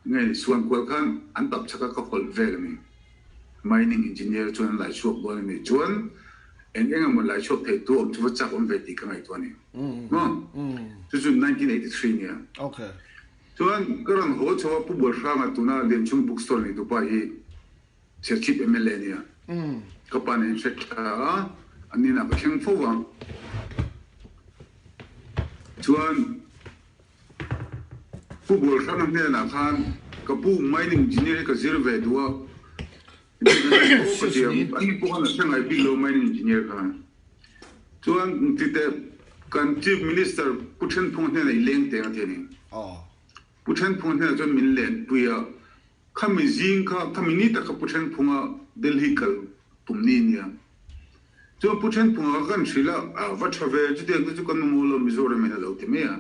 nge ni suan kual khan an tap chaka ka hawlh vel a ni. Mining engineer chuan an lai chhuak dawn a ni. Chuan eng eng emaw lai chhuak thei tu awm chu va chak awm ve tih ka ngaihtuah a ni. Maw? Chu chu 1983 nia. Chuan ka rawn haw chho a, Pu Bualhranga tuna Lianchhung Bookstore neitupa hi Serchhip mla nia. Ka pa nen hre tha a, an inah ka thleng fo a. Chuan Pu Bualhranga hnenah khan ka pu mining engineer hi ka zir ve duh a, ka ti a, ani pawh khan a hre ngai bik lo mining engineer kha. Chuan titeh kan Chief Minister Pu Thenphunga hnenah i leng teng a ti a ni. Pu Thenphunga hnenah chuan min lenpui a. Khami zing kha, khami ni tak kha Pu Thenphunga Delhi kal tum ni nia. Chuan Pu Thenphunga kha kan hrilh a, a va tha ve, chutiang te chu kan mamawh lo Mizoram in a lo ti mai a.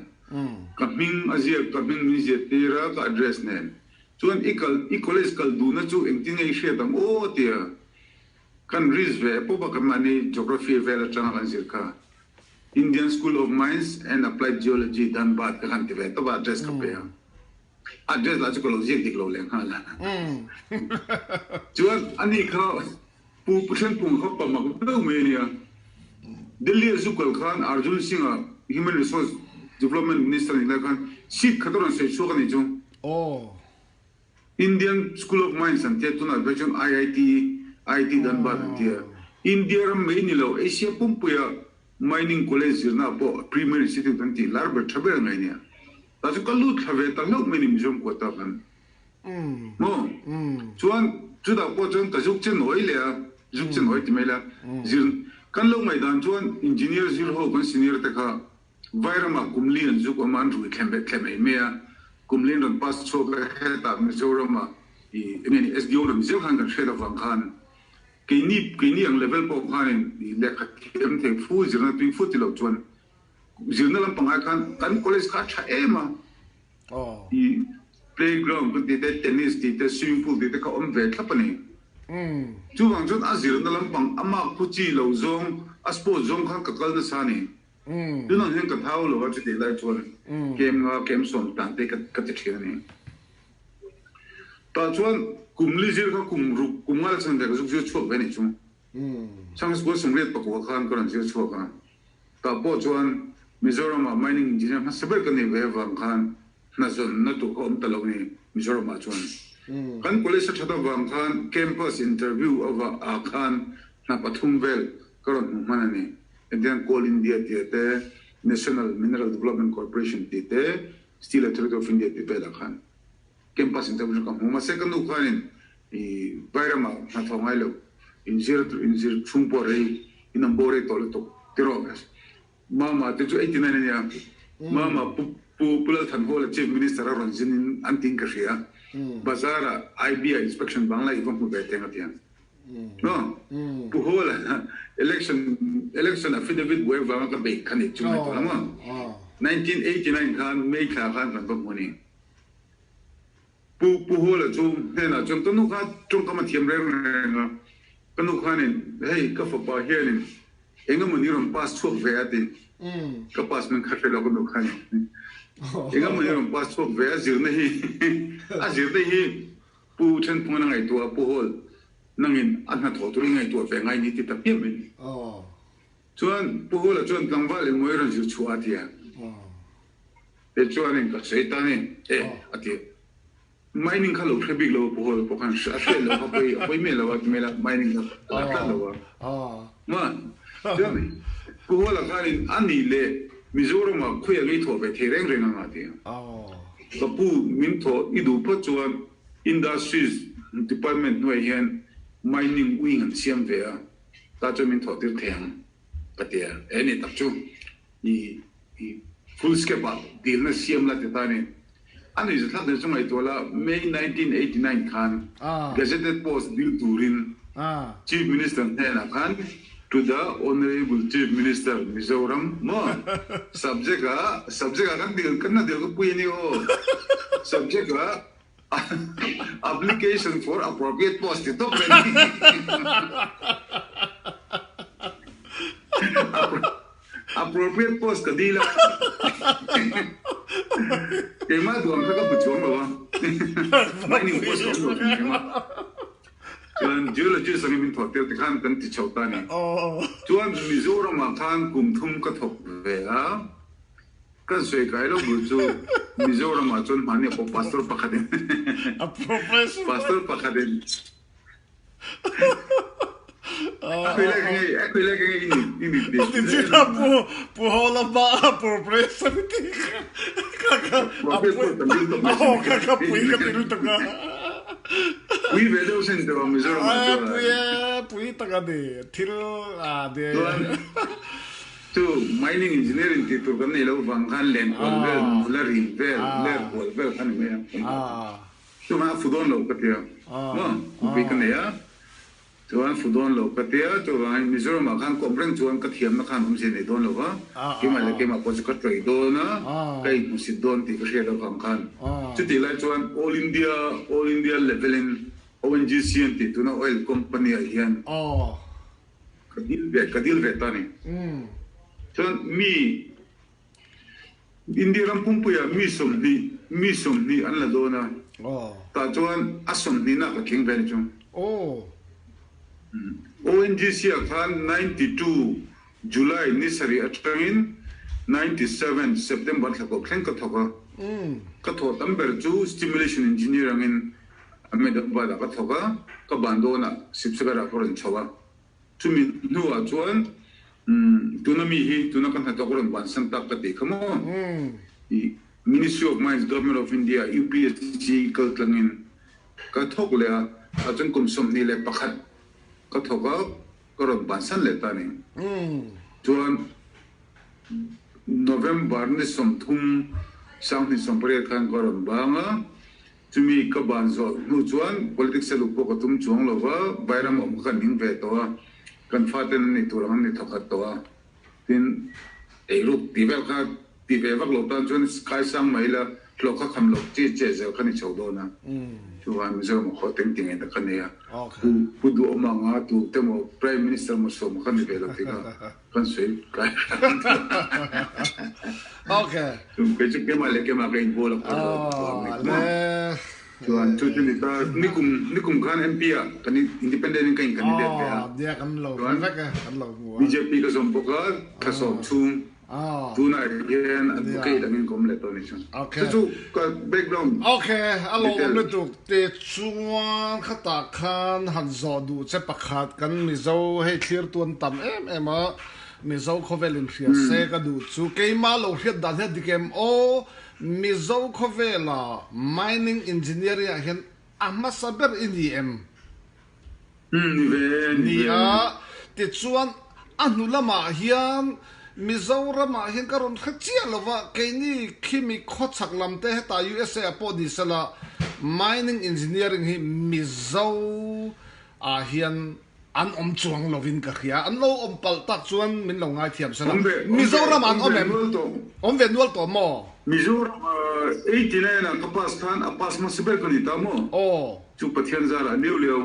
Ka hming a ziak, ka hming min ziah tir a, ka address nen. Chuan i kal, i college kal duhna chu engtin nge i hriat ang aw a ti a. Kan risk ve pawp a, kan mahni geography vel atanga kan zir kha. Indian School of Mines and Applied Geology, Dhanbad ka han ti ve tawp a, address ka pe a. Address lah chu ka lo ziak dik lo leh nghal a. Chuan ani kha Pu Puthenpung kha pa mak deuh mai a nia. Delhi a zu kal khan Arjun Singh-a Human Resource Development Minister nih lai khan seat khat a rawn sawi chhuak a nih chu. Indian School of Mines an tia tunah phei chuan IIT IIT Dhanbad an ti a. India ram mai ni lo, Asia pumpuia Mining College zirna pawh Premier Institute an tih lar ber tha ber ngai nia. Tah chu ka lut thla ve ta hlauh mai ni Mizoram quota khan. Maw? Chuan chutah pawh chuan ka zuk che nawi leh a, zuk che nawi ti mai la, zir kan lo ngaihdan chuan Engineer zir ho kan senior te kha Vairamah kum li an zuk awm a, an rui thlem leh thlem ei mai a, kum li an rawn pass chhuak a, hetah Mizoramah i enge ni SDO rawn zel khan kan hriat avang khan keini keini ang level pawh khanin i lehkha thiam thei fu zirna tui fu ti loh chuan zirna lampang ai khan kan college kha a tha em a, i playground kan tih te, tennis tih te, swimming pool tih te kha awm ve thlap a ni. Chuvang chuan a zirna lampang a mark phu chi lo zawng a sport zawng khan ka kal nasa a ni. Tunah hian ka thau lo a chutih lai chuan kem nga kem sawm tan te ka ti thin a ni. Tah chuan kum li zir kha kum ruk kum nga la chhan ve ka zuk zir chhuak ve nih chu. Chhang school sawmriat pakua khan ka rawn zir chhuak a. Tah pawh chuan Mizoram-ah mining engineer hmasa ber ka nih ve avang khan hna zawnna tur kha awm ta lo ni Mizoram-ah chuan. Kan college a that avang khan campus interview avah ah khan hna pathum vel ka rawn hmu hman a ni. Indian Coal India tih te, National Mineral Development Corporation tih te, Steel Authority of India tih velah khan campus interview ka hmu. Mahse ka nu khanin i Vairamah hna thawh ngai lo, inzir inzir chhung pawh rei, in an bo rei tawh lutuk ti rawh. Mama te chu 89 a nia, Mama Pu Pu Pu Lalthanhawla Chief Minister a rawn zin in an tiin ka hria. Bazar ah IB ah inspection bang lai i va hmu ve teng a ti ang. No. Pu Hawla election election affidavit buai vanga ka beih kha ni chu ngai tawh lo maw? 1989 khan May thla khan kan va hmu a ni. Pu Pu Hawla chu hnenah chuan ka nu kha tawngkam a thiam reng reng a, ka nu khanin hei ka fapa hianin engemaw ni rawn pass chhuak ve a ti. Ka pass hmang kha hre lo ka nu khanin engemaw ni rawn pass chhuak ve a zirna hi a zirna hi Pu Thenphunga na ngaihtuah a Pu Hawl nangin a hnathawh tur i ngaihtuah ve ngai ni ti ta piah mai ni. Chuan Pu Hawla chuan tlangval emaw i rawn zir chhuah a ti a. Te chuanin ka sawi ta ni e a ti. Mining kha lo hre bik lo a Pu Hawla pawh khan a hriat loh kha pawi a pawi miah lo a ti mai la mining kha a la tlat lo a. Ma chuan Pu Hawla khanin a nih leh Mizoramah khawi a ngei thawh ve thei reng reng ang a ti a. Ka pu min thawh i duh phawt chuan Industries Department hnuaiah hian Mining Wing an siam ve a, tah chuan min thawh tir thei ang ka ti a. E ni tak chu i i full scape ah dilna siam la ti ta ni. A nuih zathlak deuh chu ngaihtuah la, May 1989 khan Gazetted Post dil turin Chief Minister hnenah khan To the Honourable Chief Minister Mizoram maw subject ah subject ah kan dil kan la dil ka pui a ni aw subject ah application for appropriate post ti tawp mai ni appropriate post ka dil a keimah duang kha ka hmu chuang lo a mining post ka awm lo hrim hrim a. Chuan geologist angin min thawh tir ti khan kan ti chho ta a ni. Chuan Mizoramah khan kum thum ka thawk ve a, kan sawi kai lo bul chu Mizoramah chuan hmahni pawh pastor pakhatin pastor pakhatin a khui lai ka ngei a khui lai ka ngei i ni i ni ti Pu Pu Hawla hma a professor ti kha kha a kha pui ka ti lutuk a. Pui ve deuh sin tawh Mizoram ah chuan. Pui e, pui tak a ni. Thil a ni. Chuan chu mining engineering tih tur kan nei lo vang khan len kual vel, nula rin vel, ler kual vel kha ni mai a. Chuvang a fu dawn lo ka tia. Maw? Nupui ka nei a. Chuan fu dawn lo ka tia, chuvangin Mizoramah khan kawm reng chuan ka thiamna khan awmzia nei dawn lo va, keimah leh keimah pawh chu ka tlawih dawn a, ka inhmusit dawn tih ka hriat avang khan. Chutih lai chuan All India, All India level in ONGC an tih tuna oil company ah hian ka dil ve, ka dil ve ta a ni. Chuan mi India ram pumpuiah mi 20, mi 20 an la dawn a, tah chuan a sawmhnihna ka tling ve ni chu. ONGC ah khan 92 July ni sarih atangin 97 September thla kawp thleng ka thawk a, ka thawh tam ber chu Stimulation Engineer angin. Ahmedabad ah ka thawk a, ka ban dawnah Sibsagar ah ka rawn chho a. Chumi hnuah chuan tuna mi hi tuna ka hnathawk rawn bansan tak ka tih kha maw? I Ministry of Mines, Government of India, UPSC kal tlangin ka thawk leh a, tah chuan kum 21 ka thawk a, ka rawn bansan leh ta a ni. Chuan November ni 30 2018 khan ka rawn bang a, Chumi ka ban zawh hnu chuan politics a luh pawh ka tum chuang lo va, Vairam awm kha kan ning ve tawh a, kan faten an ni tur ang an ni thawkhat tawh a, tin eiruk tih vel kha ti ve vak lo tan chuan kaisang mai la hlawh kha kham loh chi che zel kha ni chho dawn a, chuvangin Mizoram a khaw teng tih ngaihna ka nei a, Pu Pu Duhawma anga tu te maw Prime Minister maw sawm kha ni ve lo tih kha kan sawi kai hram tawh. Okay. Kei chu keimah leh keimah ka inbual a khaw lo vang ni maw. Chuan chu chu ni ta nikum nikum khan MP ah kan independent in ka in candidate ve a. Nia kan lo hre vek e kan lo hmu a. BJP ka zawm bawk a thla sawm chhung tunah hian advocate angin ka awm leh tawh a ni chu. Chu chu ka background Okay a lawmawm lutuk te chuan khatah khan han zawh duh che pakhat kan Mizo hei thlir tu an tam em em a Mizo khawvel in hria se ka duh chu keimah lo hriat dan hian dik em aw Mizo khawvela mining engineering ah hian a hmasa ber i ni em? Ni ve, ni ve. Nia, tichuan a hnu lamah hian Mizoramah hian ka rawn hre chiah lo va, keini khimi khawchhak lam te hetah USA ah pawh ni sela mining engineering hi Mizo ah hian an awm chuang lovin ka hria, an lo awm palh tak chuan min lo ngaithiam sela. Awm ve, awm ve, Mizoramah an awm awm ve em? nual tawh. Awm ve nual tawh maw? Mizoram ah 89 ah ka pass khan a pass hmasa ber ka ni ta maw? Aw. Chu Pathian zarah liau liau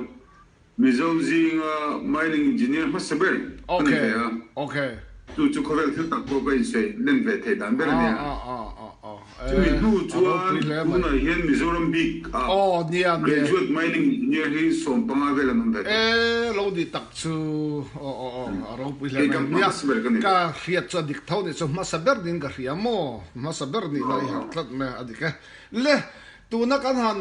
Mizo zinga mining engineer hmasa ber a ni ve a, chu chu khawvel thil tak pawh ka insawi len ve theih dan ber a nia. Chumi hnu chuan tunah hian Mizoram bik ah graduate mining engineer hi 15 vel an awm ve tawh. Kei ka hmasa ber ka ni ve. Tuna kan han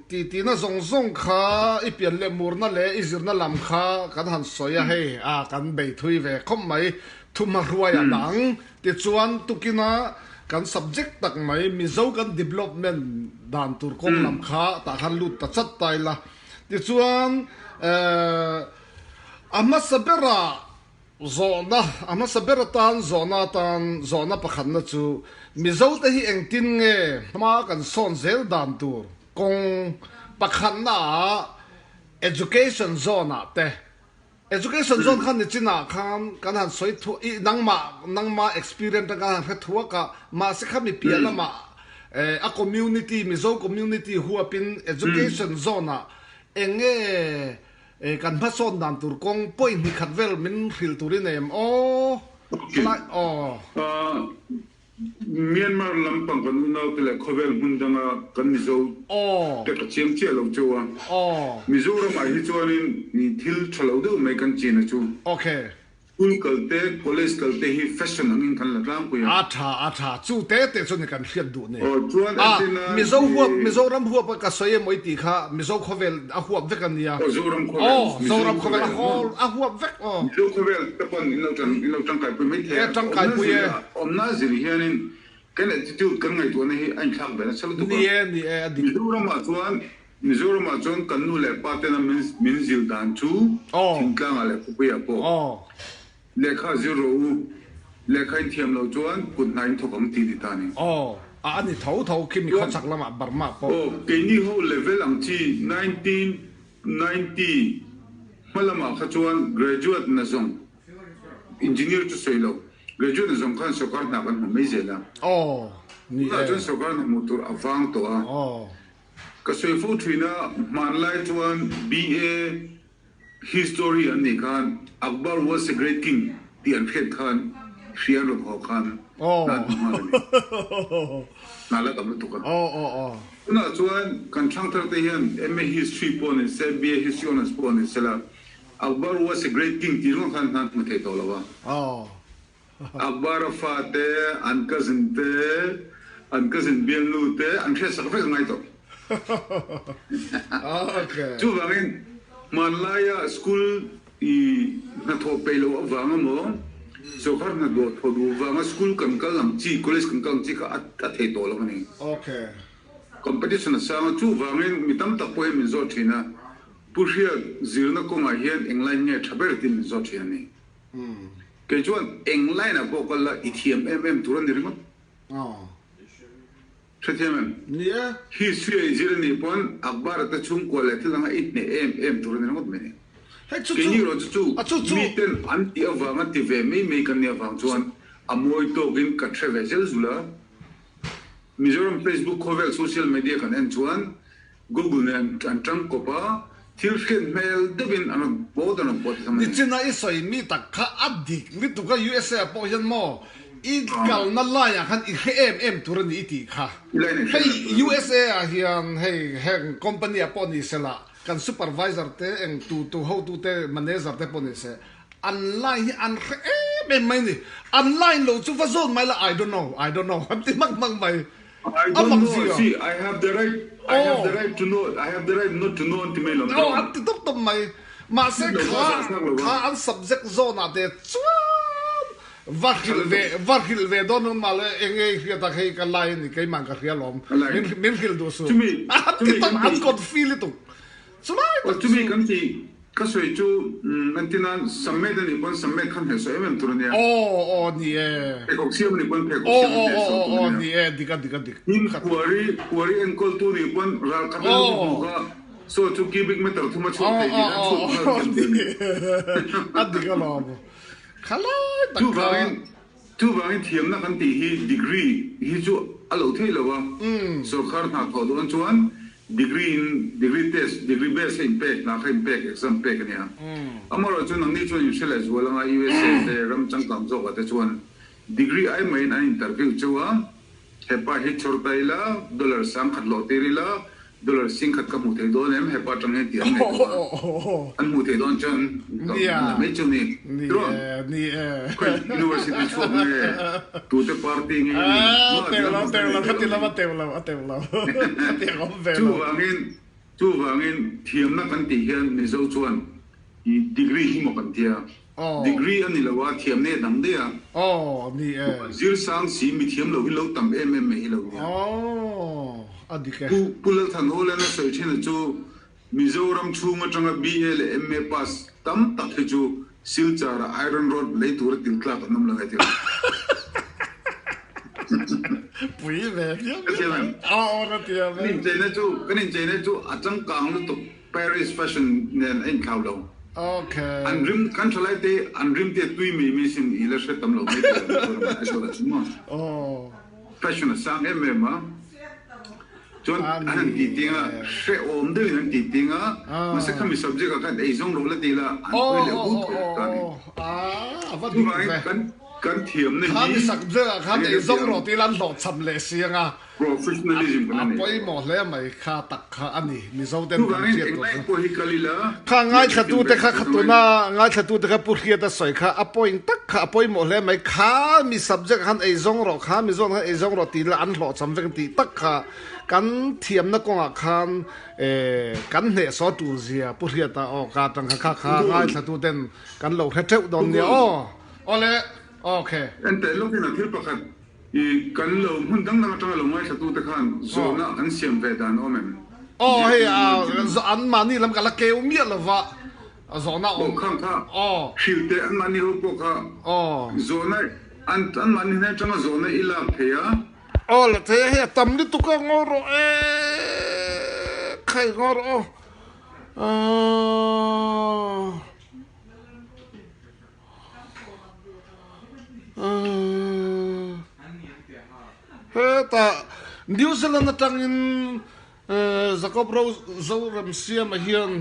titina zawng zawng kha i pian leh murna leh i zirna lam kha kan han sawi a, hei a kan bei thui ve khawp mai, thumhma hruai a dang. Tichuan tukina kan subject tak mai Mizo kan development dan tur kawng lam kha tah khan lut ta chat ta ila. Tichuan a hmasa berah Zawhna, A hmasa ber atan zawhna atan zawhna pakhatna chu Mizote hi engtin nge hma kan sawn zel dan tur kawng pakhatna ah Education zone ah te Education zone khan nichinah khan kan han sawi thu i nangmah nangmah experience atang kan han hre thuak a mahse kha mi piah lamah a community Mizo community huapin Education zone ah eng nge E kan hmasawn dan tur kawng point hnih khat vel min hrilh turin em aw khalai aw. Myanmar lampang kan unaute leh khawvel hmun danga kan Mizo te ka chiang chiah lo cheu a. Mizoram ah hi chuanin thil tha lo deuh mai kan chin a chu. School kal te, college kal te hi fashion angin kan la tlangpui a. A tha, a tha. Chu te te chu ni kan hriat duh ni. Aw, chuan A, entir nan Mizo huap, i. Mizoram huap a ka sawi emaw i tih kha Mizo khawvel a huap vek a nia. Aw, Zoram khawvel, Aw, Mizo Zoram khawvel a khawvel hawl, a huap vek aw. Mizo khawvel te pawn in lo tan, in lo tangkaipui mai thei E, a. Awmna tangkaipui zir e. a, awmna zir hianin kan attitude, kan ngaihtuahna hi a inthlak ve nasa lutuk a. Ni e, ni e, a dik. Mizoramah chuan, Mizoramah chuan kan nu leh pa tena min min zil dan chu thingtlangah leh khawpuiah pawh lehkha zir rawh u, lehkha in thiam loh chuan kut hna in thawk ang tih ni ta a ni. Aw, a a ni tho tho khi mi khawchhak lamah Burma pawh. Aw, keini ho level ang chi 1990 hma lamah kha chuan graduate na zawng engineer chu sawi lo, graduate na zawng khan sawrkar hna kan hmu mai zel a. Aw, ni e. Tunah chuan sawrkar hna hmuh tur a vang tawh a. Aw. Ka sawi fo thin a, hmanlai chuan BA History an nih khan Akbar was a great king tih an hriat khan hria an rawn haw khan hna an hmu nghal a ni. Hna la tam lutuk a. Tunah chuan kan thangthar te hian MA History pawh ni se, BA History Honours pawh ni sela Akbar was a great king tih ringawt khan hna an hmu thei tawh lo a. Akbar-a fate, an cousin te, an cousin bialnu te an hriatsak vek a ngai tawh. Okay. Chuvangin hmanlaia school i hnathawh peih loh avang emaw, sawrkar hnathawh thawh duh vanga school kan kal ang chi, college kan kal ang chi kha a thei tawh lo a ni. Okay. Competition a sang a, chuvangin mi tam tak pawh hian min zawt thin a, Pu Hriat zirna kawngah hian eng line nge tha ber tiin min zawt thin a ni. Kei chuan eng line ah pawh kal la i thiam em em tur a ni ringawt. Hrethiam em? Ni e. History a i zir a nih pawn Akbar te chhungkua leh thil danga i hneh em em tur a ni ringawt mai ni. Hei chu chu Keini erawh chu chu a chu chu. Miten an tih avanga ti ve mai mai kan nih avang chuan a mawi tawkin ka hre ve zel zul a. Mizoram Facebook khawvel social media kan en chuan Google nen an tang kawp a, thil hriat hmel deuhin an rawn pawt an rawn pawt tham a ni. Nichina i sawi mi tak kha a dik lutuk a, USA ah pawh hian maw i kalna laiah khan i hre em em tur a ni i tih kha. Hei USA ah hian hei heng company ah pawh ni sela kan supervisor te eng tu tu hotu te manager te pawh ni se an line hi an hre em em mai a ni. An line lo chu va zawn mai la I don't know, I don't know an ti hmak hmak mai. I don't know, see, I have the right, I have the right to know, I have the right not to know an ti mai lo. Aw, an ti tawp tawp mai. Mahse kha, kha an subject zawn ah te chuan va hrilh ve, va hrilh ve dawn ang mah le eng nge i hriat a hei ka lai a ni, keimah ka hria lawm, min, min hrilh duh suh. An ti tawp, an confi lutuk. Chulai tak chu. Chumi kan ti, ka sawi chu entir nan submit a nih pawn submit kha hnehsawh em em tur a nia. Aw aw ni e. Pheikhawk siam a nih pawn pheikhawk siam a hnehsawh tur a nia. Aw aw aw ni e, dik a dik a dik. Tin kuari kuari enkawltu nih pawn ralkhat a lung hmu kha saw chu cubic meter thum a chhuak thei tih kha chhut nghal thiam tur a ni. A dik alawm. Khalai tak kha. Chuvangin chuvangin thiamna kan tih hi degree hi chu a lo thei lo a, sawrkar hna thawh dawn chuan Degree in degree test, degree base a in pek, hna kha in pek, exam pek a nia. Amaherawh chu nangni chuan in hre leh zual anga USA te ram changkang zawkah te chuan degree ai maiin an interview cheu a, hepa hi chhawr ta ila, dollar 10,000 hlawh tir ila, dollar 10,000 ka hmuh thei dawn em, hepa atang hian tih an ngaihtuah a, an hmuh thei dawn chuan an la mai chu ni. Tirawn? Khawi university chhuak nge? Tute party nge i nih? Chuvangin chuvangin thiamna kan tih hian Mizo chuan i degree hi maw kan tia. Degree a ni lo a, thiamna hi a dang daih a. Zir sang si mi thiam lo hi lo tam em em mai hi lo nia. Pu Pu Lalthanhawlena sawi thina chu Mizoram chhung atanga BA leh MA pass tam tak hi chu Silchar-ah iron rod lei tura til tlak an awm lo e tih. Pui ve viau viau mai. Aw aw ka ti ang e. Kan incheina chu kan incheina chu a changkang lutuk Paris fashion nen a inthlau lo. Okay. An rim kan thalai te an rim te tui mai mai sin i la hre tam lo mai thei Mizoram ah Aizawl ah chu maw. Aw. Fashion a sang em em a. Chuan an han tih ting a, hrehawm deuhin an tih ting a, mahse khami subject ah khan eizawng rawh la ti la, an hawi leh hut thei ta a ni. Chuvangin kan kan thiamna hi Khami subject ah khan eizawng rawh ti la an hlawhchham leh si ang a. Professionalism kan a nei. A pawimawh hle mai kha tak kha a ni, Mizo ten kan Chuvangin hriat tur englai chu. pawh hi kal ila, Kha ngaithlatute kha kha tuna ngaithlatute kha Pu Hriata sawi kha a point tak kha a pawimawh hle mai. Kha mi subject ah khan eizawng rawh, kha mi zawn khan eizawng rawh tih la an hlawhchham vek tih tak kha kan thiamna kawngah khan kan hnehsaw tur zia Pu Hriata aw ka atang kha kha kha ngaithlatuten kan lo hre theuh dawn nia aw. Awle, okay. Enteh lawkin a thil pakhat I kan lo hmun dang dang atanga lo ngaithlatute khan zawhna an siam ve dan awm em? Aw hei an mahni lam ka la keu miah lova zawhna awm. Aw khang kha hrilh teh an mahni ho pawh kha zawhna an an mahni hnen atanga zawhna i lak thei a. Aw la thei a hei a tam lutuk a ngaw rawh e khai ngaw rawh aw. Hetah New Zealand atangin Jacob Zoremsiama hian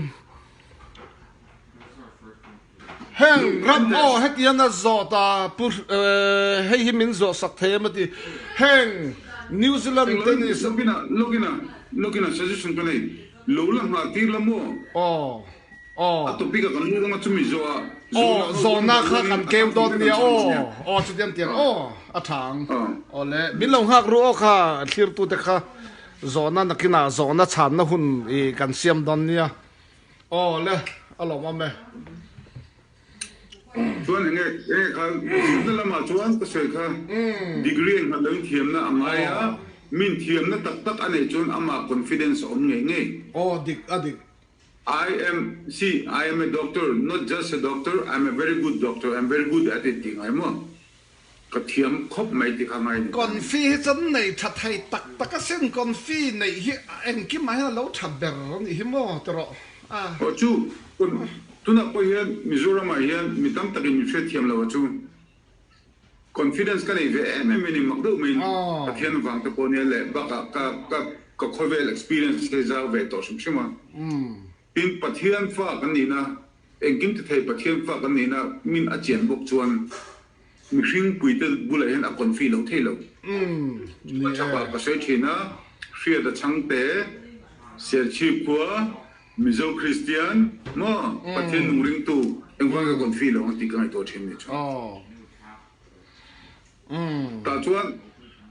heng ram aw hetiang a zawt a pu hei hi min zawh sak thei em a ti heng New Zealand te ni Login-ah login-ah login-ah suggestion ka nei lo la nghah tir la maw? Aw. Aw. A topic a kan lut anga chumi zawh a Aw, zawhna kha kan keu dawn nia aw. Aw, chutiang tiang aw, a tha ang. Aw le, min lo nghak ru aw kha, thlirtute kha. Zawhna nakinah zawhna chhanna hun i kan siam dawn nia. Aw le, a lawmawm e. Chuan enge enge kha zirna lamah chuan ka sawi kha degree engnghat loin thiamna a ngai a, min thiamna tak tak a neih chuan amah confidence a awm ngei ngei. Aw dik a dik. I am, see, I am a doctor, not just a doctor, I am a very good doctor, I am very good at it tih ngai maw? Ka thiam khawp mai tih kha ngai ni ta ni. Confi hi chuan nei tha thei tak tak asin, confi neih hi engkimah hian a lo tha ber a nih hi maw ti rawh a. Aw chu, tunah pawh hian Mizoramah hian mi tam takin min hriatthiam lo a chu. Confidence ka nei ve em em in mak deuh maiin Pathian vang te pawh nia leh bakah ka ka ka khawvel experience te zau ve tawh hrim hrim a. Tin Pathian fa kan nihna engkim ti thei Pathian fa kan nihna min a chian bawk chuan mihring pui te bulah hian a confi lo thei lo. Chu a chhapah ka sawi thin a, Hriat a chhangte, Serchhip khua, Mizo Kristian maw Pathian nung ringtu engvang ka confi lo ang tih ka ngaihtuah thin ni chu. Tah chuan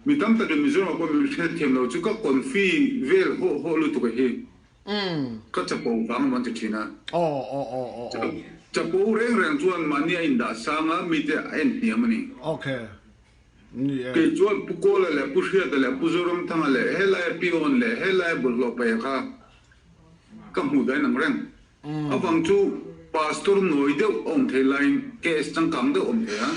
mi tam takin Mizoramah pawh min hriatthiam lo chu ka confi vel hawh hawh lutuk a hi ka chapo vang emaw an ti thin a. Chapo reng reng chuan mahni a indah sang a mite a en hniam a ni. Kei chuan Pu Kawla leh Pu Hriata leh Pu Zoramthanga leh helaia Pion leh helaia bawlhhlawh paih kha ka hmuh dahin ang reng. Avang chu Pastor nawi deuh a awm thei laiin KS changkang deuh a awm thei a.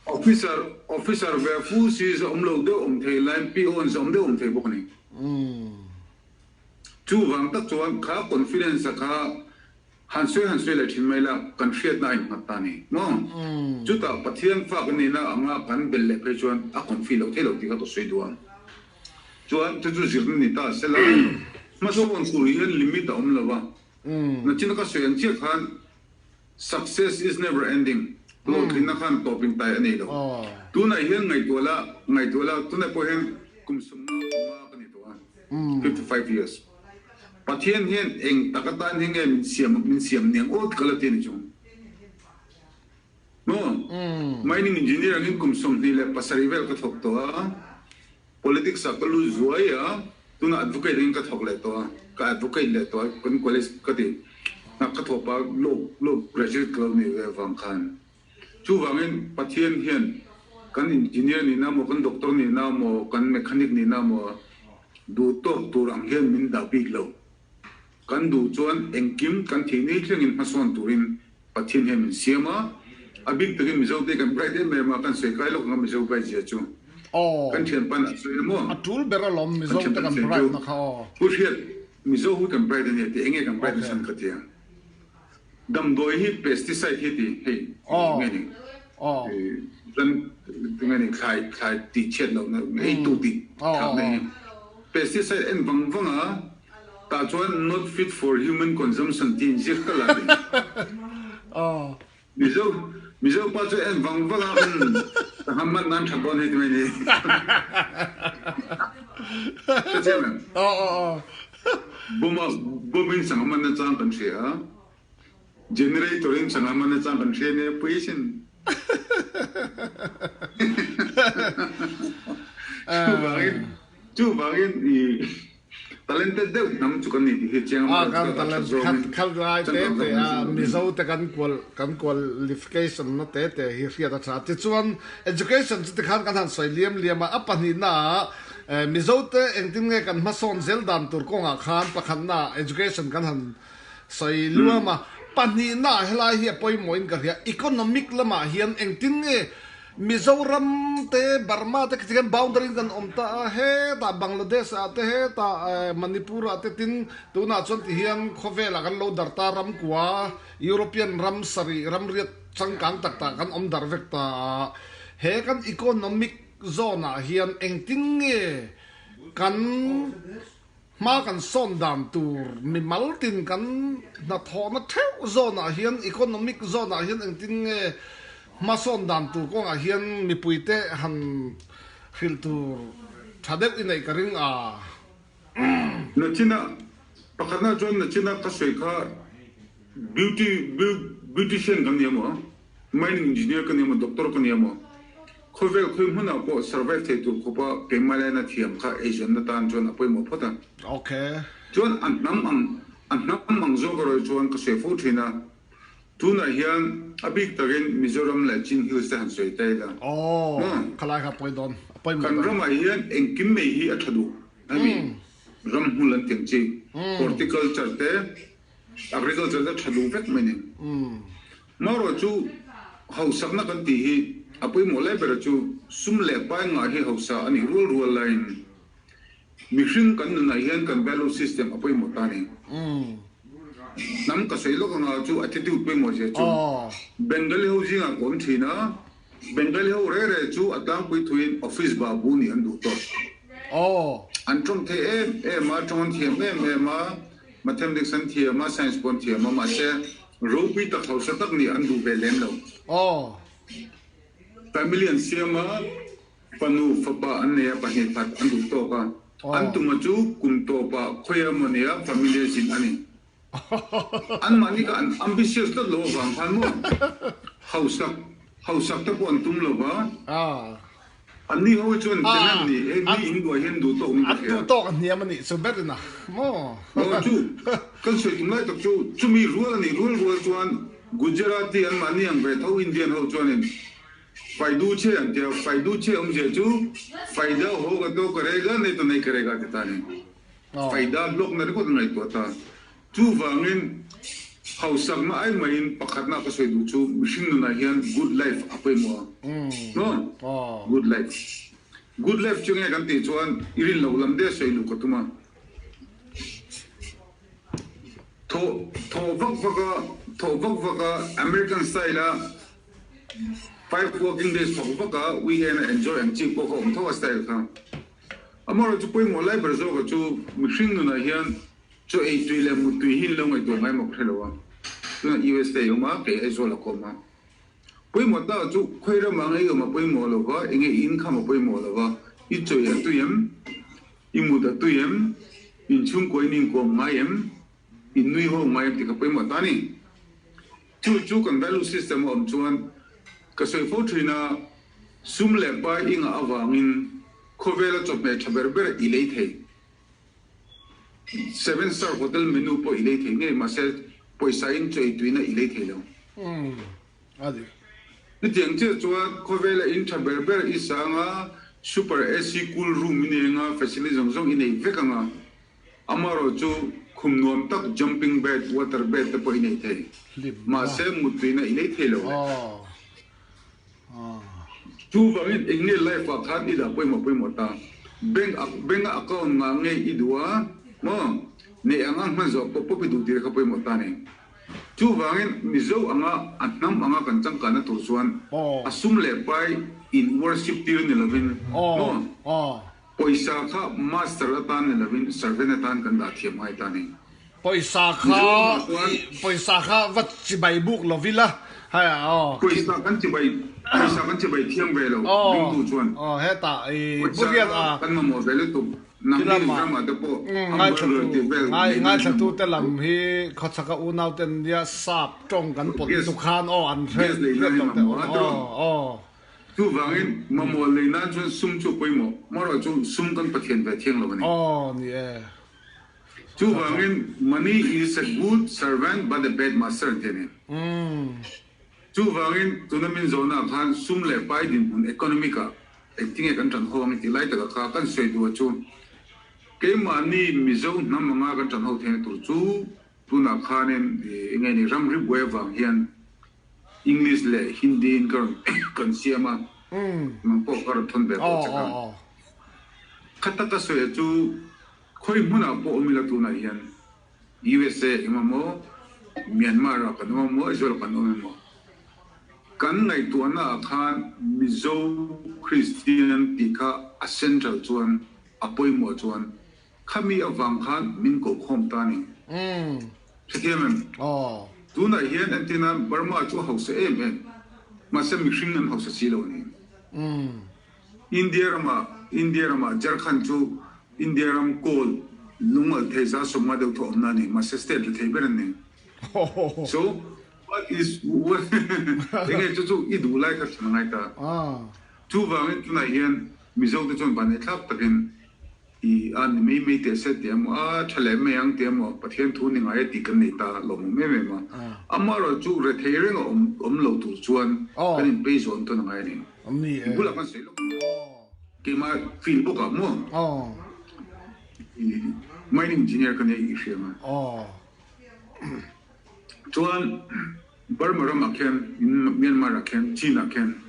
Officer officer ve fu si zawm lo deuh awm thei laiin Pion zawm deuh awm thei bawk a ni. Chuvang tak chuan kha confidence-a kha Han sawi han sawi leh thin mai la, kan hriatna a innghat ta a ni maw? Chutah Pathian fa kan nihna anga kan bel leh phei chuan a confi loh thei lo tih kha ka sawi duh a. Chuan chu chu zirna ni ta sela, hmasawn tur hian limit a awm lo va. Nachina ka sawi ang chiah khan success is never ending, hlawhtlinna khan tawp in tai a nei lo. Tunah hian ngaihtuah la, ngaihtuah la, tunah pawh hian kum 55 ka ni tawh a, 55 years. Pathian hian eng tak atan hi nge min siam min siam niang aw ti ka la ti a ni chu. Maw? Mining engineer angin kum 27 vel ka thawk tawh a, politics ah ka lut zuai a, tunah advocate angin ka thawk leh tawh a, ka advocate leh tawh a, kan college ka ti hna ka thawh pah law law graduate ka lo nih ve avang khan. Chuvangin Pathian hian kan engineer nihna maw, kan doctor nihna maw, kan mechanic nihna maw duh tawk tur ang hian min dah bik lo. Kan duh chuan engkim kan thih ni thlengin hmasawn turin Pathian hian min siam a. A bik takin Mizote kan bright em em a, kan sawi kai lawk ang a Mizo bright zia chu. Kan thianpan a sawi emaw? A tul ber alawm Mizote kan bright na kha aw. Pu Hriat, Mizo hu kan bright a nia tih enge kan bright na chhan ka tia. Damdawi hi pesticide hi ti hei nge ni ran nge ni thlai thlai tih chhiat loh na ei tu tih thlak na hi pesticide en vang vang a tah chuan not fit for human consumption tih in zir tal a ti Mizo Mizo pa chu en vang vang a umm sangha man nan tha dawn hei ti mai ni hrethiam em? Bawma bawmin sangha man nachang kan hria a, generator in sangha man nachang kan hria nia pui sin. Chuvangin chuvangin i talented deuh hnam chu kan ni tih hi chiang a kan talent khat khat lai te te a Mizo te kan kual kan qualification na te te hi hriat a tha. Tichuan education chu tikhan kan han sawi liam liam a, a pahnihna ah Mizote engtin nge kan hmasawn zel dan tur kawngah khan pakhatnaah education kan han sawi luam a, pahnihnaah helai hi a pawimawhin ka hria, economic lamah hian engtin nge Mizoram te, Burma te khi hian boundary in kan awm ta a, hetah Bangladesh ah te, hetah Manipur ah te tin tunah chuan ti hian khawvelah kan lo dar ta ramkua, European ram sarih ramriat changkang tak tak kan awm dar vek ta a, he kan economic Zawnah hian engtin nge kan hma kan sawn dan tur mimal tin kan hnathawhna theuh zawnah hian economic zawnah hian engtin nge hma sawn dan tur kawngah hian mipuite han hrilh tur tha deuh i neih ka ring a. Nachina, pakhatna chuan nachina ka sawi kha beauty beautician kan ni emaw, mining engineer ka ni emaw, doctor ka ni emaw. Khawvel khawi hmunah pawh survive thei tur khawpa keimah laina thiam kha eizawnna tan chuan a pawimawh phawt a. Chuan a hnam ang a hnam ang zawk erawh chuan ka sawi fo thin a, tunah hian a bik takin Mizoram leh Chin Hills te han sawi ta ila. Kan ramah hian engkim mai hi a tha duh a mi, ramhmul an ti ang chi, horticulture te, agriculture te tha duh vek mai ni. Marawh chu hausakna kan tih hi a pawimawh lai ber chu sum leh pai ngah hi hausa a nih rual rual laiin mihring kan nunah hian kan value system a pawimawh ta a ni. Hnam ka sawi lawk anga chu attitude pawimawh zia chu Bengali ho zingah ka awm thin a, Bengali ho reh reh chu a tlangpui thuin office babu nih an duh tawh. An tawng thei em em a, tawng an thiam em em a, mathematics an thiam a, science pawh an thiam a, mahse Ropui tak hausa tak nih an duh ve lem lo. Family an siam a, fanu, fapa an nei a, pahnih khat an duh tawk a. An tuma chu kum tawpah khawi emaw nia family a zin a ni. Anmahni kha an ambitious tlat lo avang khan maw hausak hausak te pawh an tum lo va. Anni ho hi chuan tenant nih hei mi in duai hian duh tawk niin ka hria. An duh tawk a hniam a nih chu ber ina maw? Aw chu kan sawi tum lai tak chu chumi rual a nih rual rual chuan Gujarati an mahni ang ve tho Indian ho chuanin Faidu che an tia, Faidu che awmzia chu Faida hoga to karega nei to nei karega ti ta ni. Faida hlawkna ringawt an ngaihtuah ta. Chuvangin, hausakna ai maiin pakhatna ka sawi duh chu mihring nunah hian good life a pawimawh a. No? Good life. Good life chu nge kan tih chuan i rin loh lam deuh sawi luh ka tum a. Thawh thawh vak vak a, thawh vak vak a, American style a five working days thawk vak a, weekend a enjoy ang chi pawh kha awm tho a style kha. Amaherawhchu pawimawh lai ber zawka chu mihring nunah hian Chaw ei tui leh mut tui hi in lo ngaihtuah ngai maw ka hre lo a, tunah USA i awm a, kei Aizawl a ka awm a. Pawimawh ta chu khawi ramah nge i awm a pawimawh lo va, enge i income a pawimawh lo va, i chaw ei a tui em, i mut a tui em, in chhungkua in inkuam ngai em, in nui ho ngai em tih kha pawimawh ta a ni. Chu chu kan value system a awm chuan ka sawi fo thin a, sum leh pai i ngah avangin khawvela chawhmeh tha ber ber i lei thei. Seven star hotel menu pawh i lei thei ngei mahse pawisa in chaw ei tuina i lei thei lo. Chutiang chiah chuan khawvela in tha ber ber i sang a, super AC cool room i nei anga, facility zawng zawng i nei vek anga, amaherawh chu khum nuam tak jumping bed, water bed te pawh i nei thei. Mahse mut tuina i lei thei lo le. Chuvangin eng nge life ah khan i dah pawimawh pawimawh ta? Bank a bank a account ngah nge i duh a maw? Neih anga hman zawh pawp pawp i duh tir kha pawimawh ta ni. Chuvangin Mizo anga a hnam anga kan changkanna tur chuan a sum leh pai in worship tir ni lovin maw? Pawisa kha master atan ni lovin servant atan kan dah thiam ngai ta ni. Pawisa kha pawisa kha va chibai buk lo vila hei aw. Pawisa kan chibai pawisa kan chibai thiang ve lo ringtu chuan. Aw hetah i Pawisa kha kan mamawh ve lutuk nangni ramah te pawh hamburger tih vel ngai ngaithla te lam hi khawchhaka unau ten nia sap tawng kan pawt lutuk khan aw an hre hriat loh te aw aw. Chuvangin, mamawh lei nan chuan sum chu a pawimawh. Marawh chu sum kan Pathian ve thiang lo a ni. Aw, ni e. Chuvangin, money is a good servant but a bad master an ti a ni. Chuvangin, tuna min zawhnaah khan sum leh pai dinhmun economic ah engtinge kan tan ho ang i tih lai takah kha kan sawi duh a chu keimahni Mizo hnam anga kan tan ho theihna tur chu tunah khanin enge ni ramri buai avang hian English leh Hindi in ka rawn kan siam a, nang pawh ka rawn thawn ve tawh che kha. Kha taka sawi a chu khawi hmunah pawh awm ila tunah hian USA emaw maw, Myanmar ah kan awm emaw, Aizawl ah kan awm emaw, kan ngaihtuahna ah khan Mizo Kristian tih kha a central chuan a pawimawh chuan Khami avang khan min koh khawm ta ni. Hrethiam em? Tunah hian entirna Burma chu a hausa em em. Mahse mihring an hausa si lo ni. India ramah India ramah Jharkhand chu India ram kawl lungalh thei za sawmnga deuh thaw awmna a ni. Mahse state la thei ber an ni. So what is what enge chu chu i duh lai kha hran a ngai ta. Chuvangin tunah hian Mizote chuan vanneithlak takin i a ni mai mai teh se tih emaw, a tha leh mai ang tih emaw, Pathian thu ni ngai e tih kan nei ta lawmawm em em a. Amaherawh chu rethei reng a awm awm lo tur chuan kan inpei zawn tawn a ngai a ni. I bulah kan sawi lawk ang. Keimah field bawkah maw i mining engineer ka nia i hria ang a. Chuan Burma ramah khian, Myanmar ah khian, Chin ah khian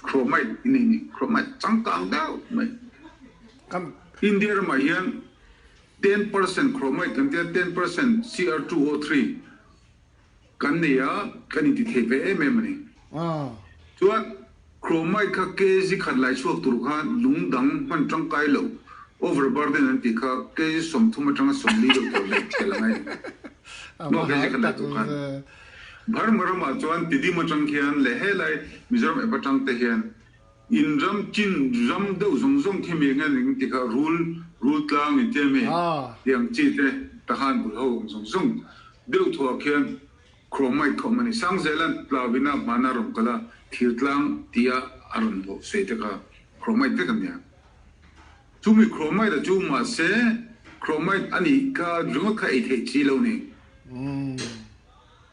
chromite i nei ni, chromite changkang deuh mai. India ramah hian 10% chromite kan tia, 10% Cr2O3 kan nei a, kan inti thei ve em em a ni. Chuan chromite kha kg khat lai chhuak tur khan lung dang hman tangkai lo, overburden an tih kha kg 30 atanga 40 deuh tur leh tel a ngai a ni. Maw kg khat lai tur khan. Burma ramah chuan Tidim atang khian leh helai Mizoram ep atang te hian in ram chin ram deuh zawng zawng khi mi eng eng tih kha rul rul tlang in tia mi tiang chi te tahan bul ho ang zawng zawng deuh thuah khian Chromite khawm a ni. Sangzela'n Tlawina hmana rawn kal a, thirtlang tia a rawn hlawh sawi te kha Chromite vek a nia. Chumi Chromite a chu mahse Chromite a nih kha ringawt kha ei theih chi lo ni.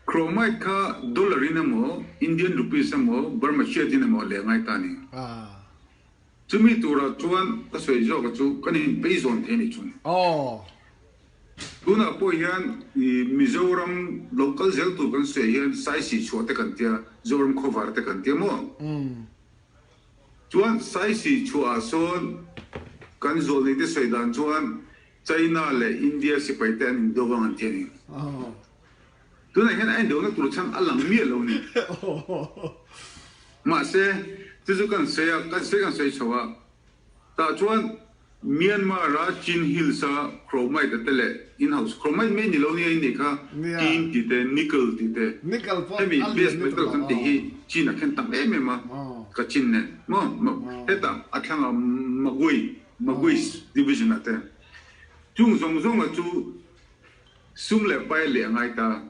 Chromite kha dollar in emaw, Indian rupees emaw, Burma kyat in emaw leh ngai ta a ni. Chumi turah chuan ka sawi zawk a chu kan inpeizawn thei a nih chuan. Tunah pawh hian Mizoram lo kal zel tur kan sawi hian Saisi chhuah te kan tia, Zoram khawvar te kan tia maw? Chuan Saisi chhuah ah sawn kan zawlnei te sawi dan chuan China leh India sipai te an indo vang an ti a ni. Tunah hian a indona tur chhan a lang miah lo ni. Mahse, chu chu kan sawi a, kan sawi kan sawi chho a, tah chuan Myanmar a Chin Hills a chromite a te leh in house chromite mai ni lo nia in nei kha tin tih te, nickel tih te, hemi base metal kan tih hi Chin a khen tam em em a, ka Chin nen maw hetah a thlangah Magway, Magway division ah te chung zawng zawng a chu sum leh pai leh a ngai ta,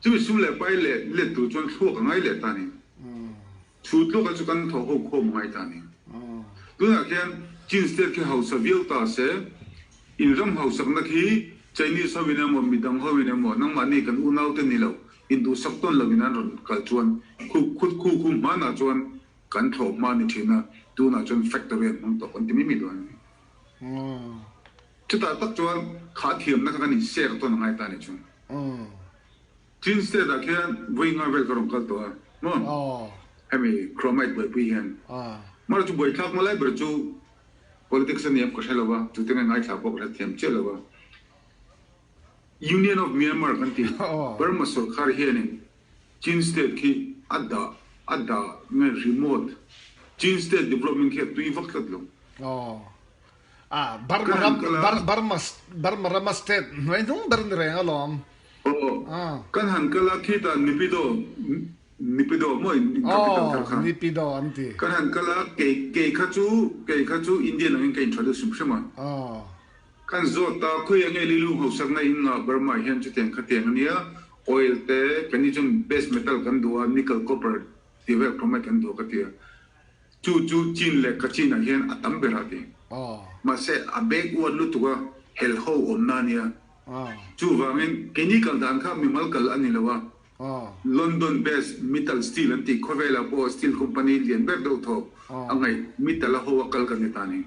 chumi sum leh pai leh let tur chuan thluak a ngai leh ta a ni. Chu tluka chu kan thaw ho khawm ngai ta a ni. Tunah khian Chin State khi hausa viau ta se, in ram hausakna khi Chinese ho in emaw midang ho in emaw nangmahni kan unau te ni lo induhsak tawn lo in an rawn kal chuan khu khut khu khu hmanah chuan kan thlawh hma ni thin a, tunah chuan factory an hmang tawh kan ti mai mai dawn a ni. Chutah tak chuan kha thiamna kha kan inshare tawn a ngai ta a ni chu. Chin State ah khian vawi nga vel ka rawn kal tawh a maw? Hemi chromite buaipui hian. Mara chu buaithlak hma lai ber chu politics a ni em ka hre lo va, chu te nge ngaithla pawh ka hre thiam chiah lo va. Union of Myanmar kan ti, Burma sorkar hianin Chin State khi a dah a dah nge remote Chin State development khi a tui vak tlat lo. Ah, Burma ram, Burma, Burma rama state hnuai hnung ber ni reng alawm. Aw, kan han kal a khitah Nipido, Nipido maw in capital thar kha. Aw, Nipido an ti. Kan han kal a, kei, kei kha chu, kei kha chu Indian angin ka introduce hrim hrim a. Aw. Kan zawt a, khawi enge Lilung hausakna in ngah Burma hian chutiang khatiang a nia, oil te, kan ni chuan base metal kan duh a, nickel, copper tih vel chromite kan duh a ka ti a. Chu chu Chin leh Kachin ah hian a tam ber a ti. Mahse a bag uat lutuk a hel ho awmna a nia. Chuvangin keini kal dan kha mimal kal a ni lo a. London based Mittal Steel an tih khawvelah pawh steel company lian ber deuh thaw a ngaih Mittal a ho a kal kan ni ta ni.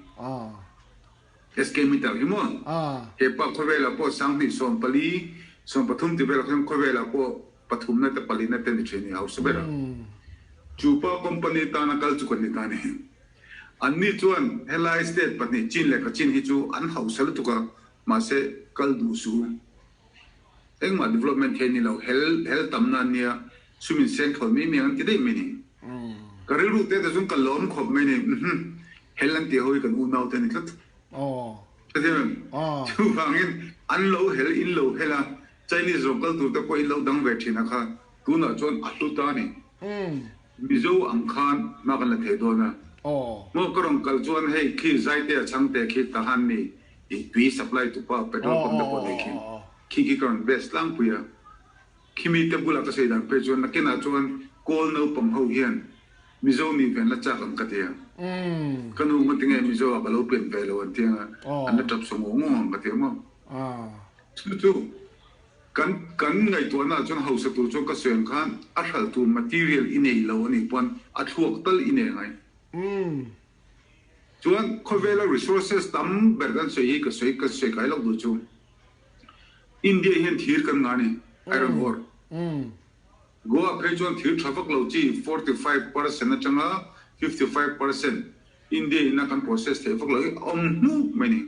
SK Mittal hi maw? He pa khawvelah pawh 2014, 13 ti velah khan khawvelah pawh pathumna te palina te ni thin i hausa ber a. Chu pa company tana kal chu kan ni ta ni. Anni chuan helai state pahnih Chin leh Kachin hi chu an hausa lutuk a, mahse kal duh suh u. Engmah development thei ni lo, hel hel tamna an nia, sum in seng thawl mai mai ang an ti daih mai ni. Ka rilru te te chuan ka lawm khawp mai ni, uhmm, hel an tih ho hi kan unau te a ni tlat. Chuvangin an lo hel in lo hel a, Chinese rawn kal tur te pawh in lo dang ve thin a kha, tunah chuan a hlu ta a ni. Mizo ang khan hma kan la thei dawn a. Maw ka rawn kal chuan hei khi Zaitea chhangte khi Tahan mi i tui supply tu pa petrol pump te pawh nei khi khi khi ka rawn best tlangpui a. Khi mi te bulah ka sawi dan phei chuan nakinah chuan Kawl naupang ho hian Mizo nih ve an la chak ang ka ti a. Ka nu ngawt tinge Mizo ah ka lo pian ve lo an ti anga an la tap sa ngawng ngawng ang ka ti a maw. Chu chu kan kan ngaihtuahna ah chuan hausa tur chuan ka sawi ang khan a hralh tur material i nei lo a nih pawn a thluak tal i nei angai. Chuan khawvela resources tam ber kan sawi hi ka sawi ka sawi kai loh duh chu India hian thir kan ngah a ni, iron ore. Goa phei chuan thir tha vak lo chi 45% atanga 55% India in a kan process theih vak lo hi a awm hmuk mai ni.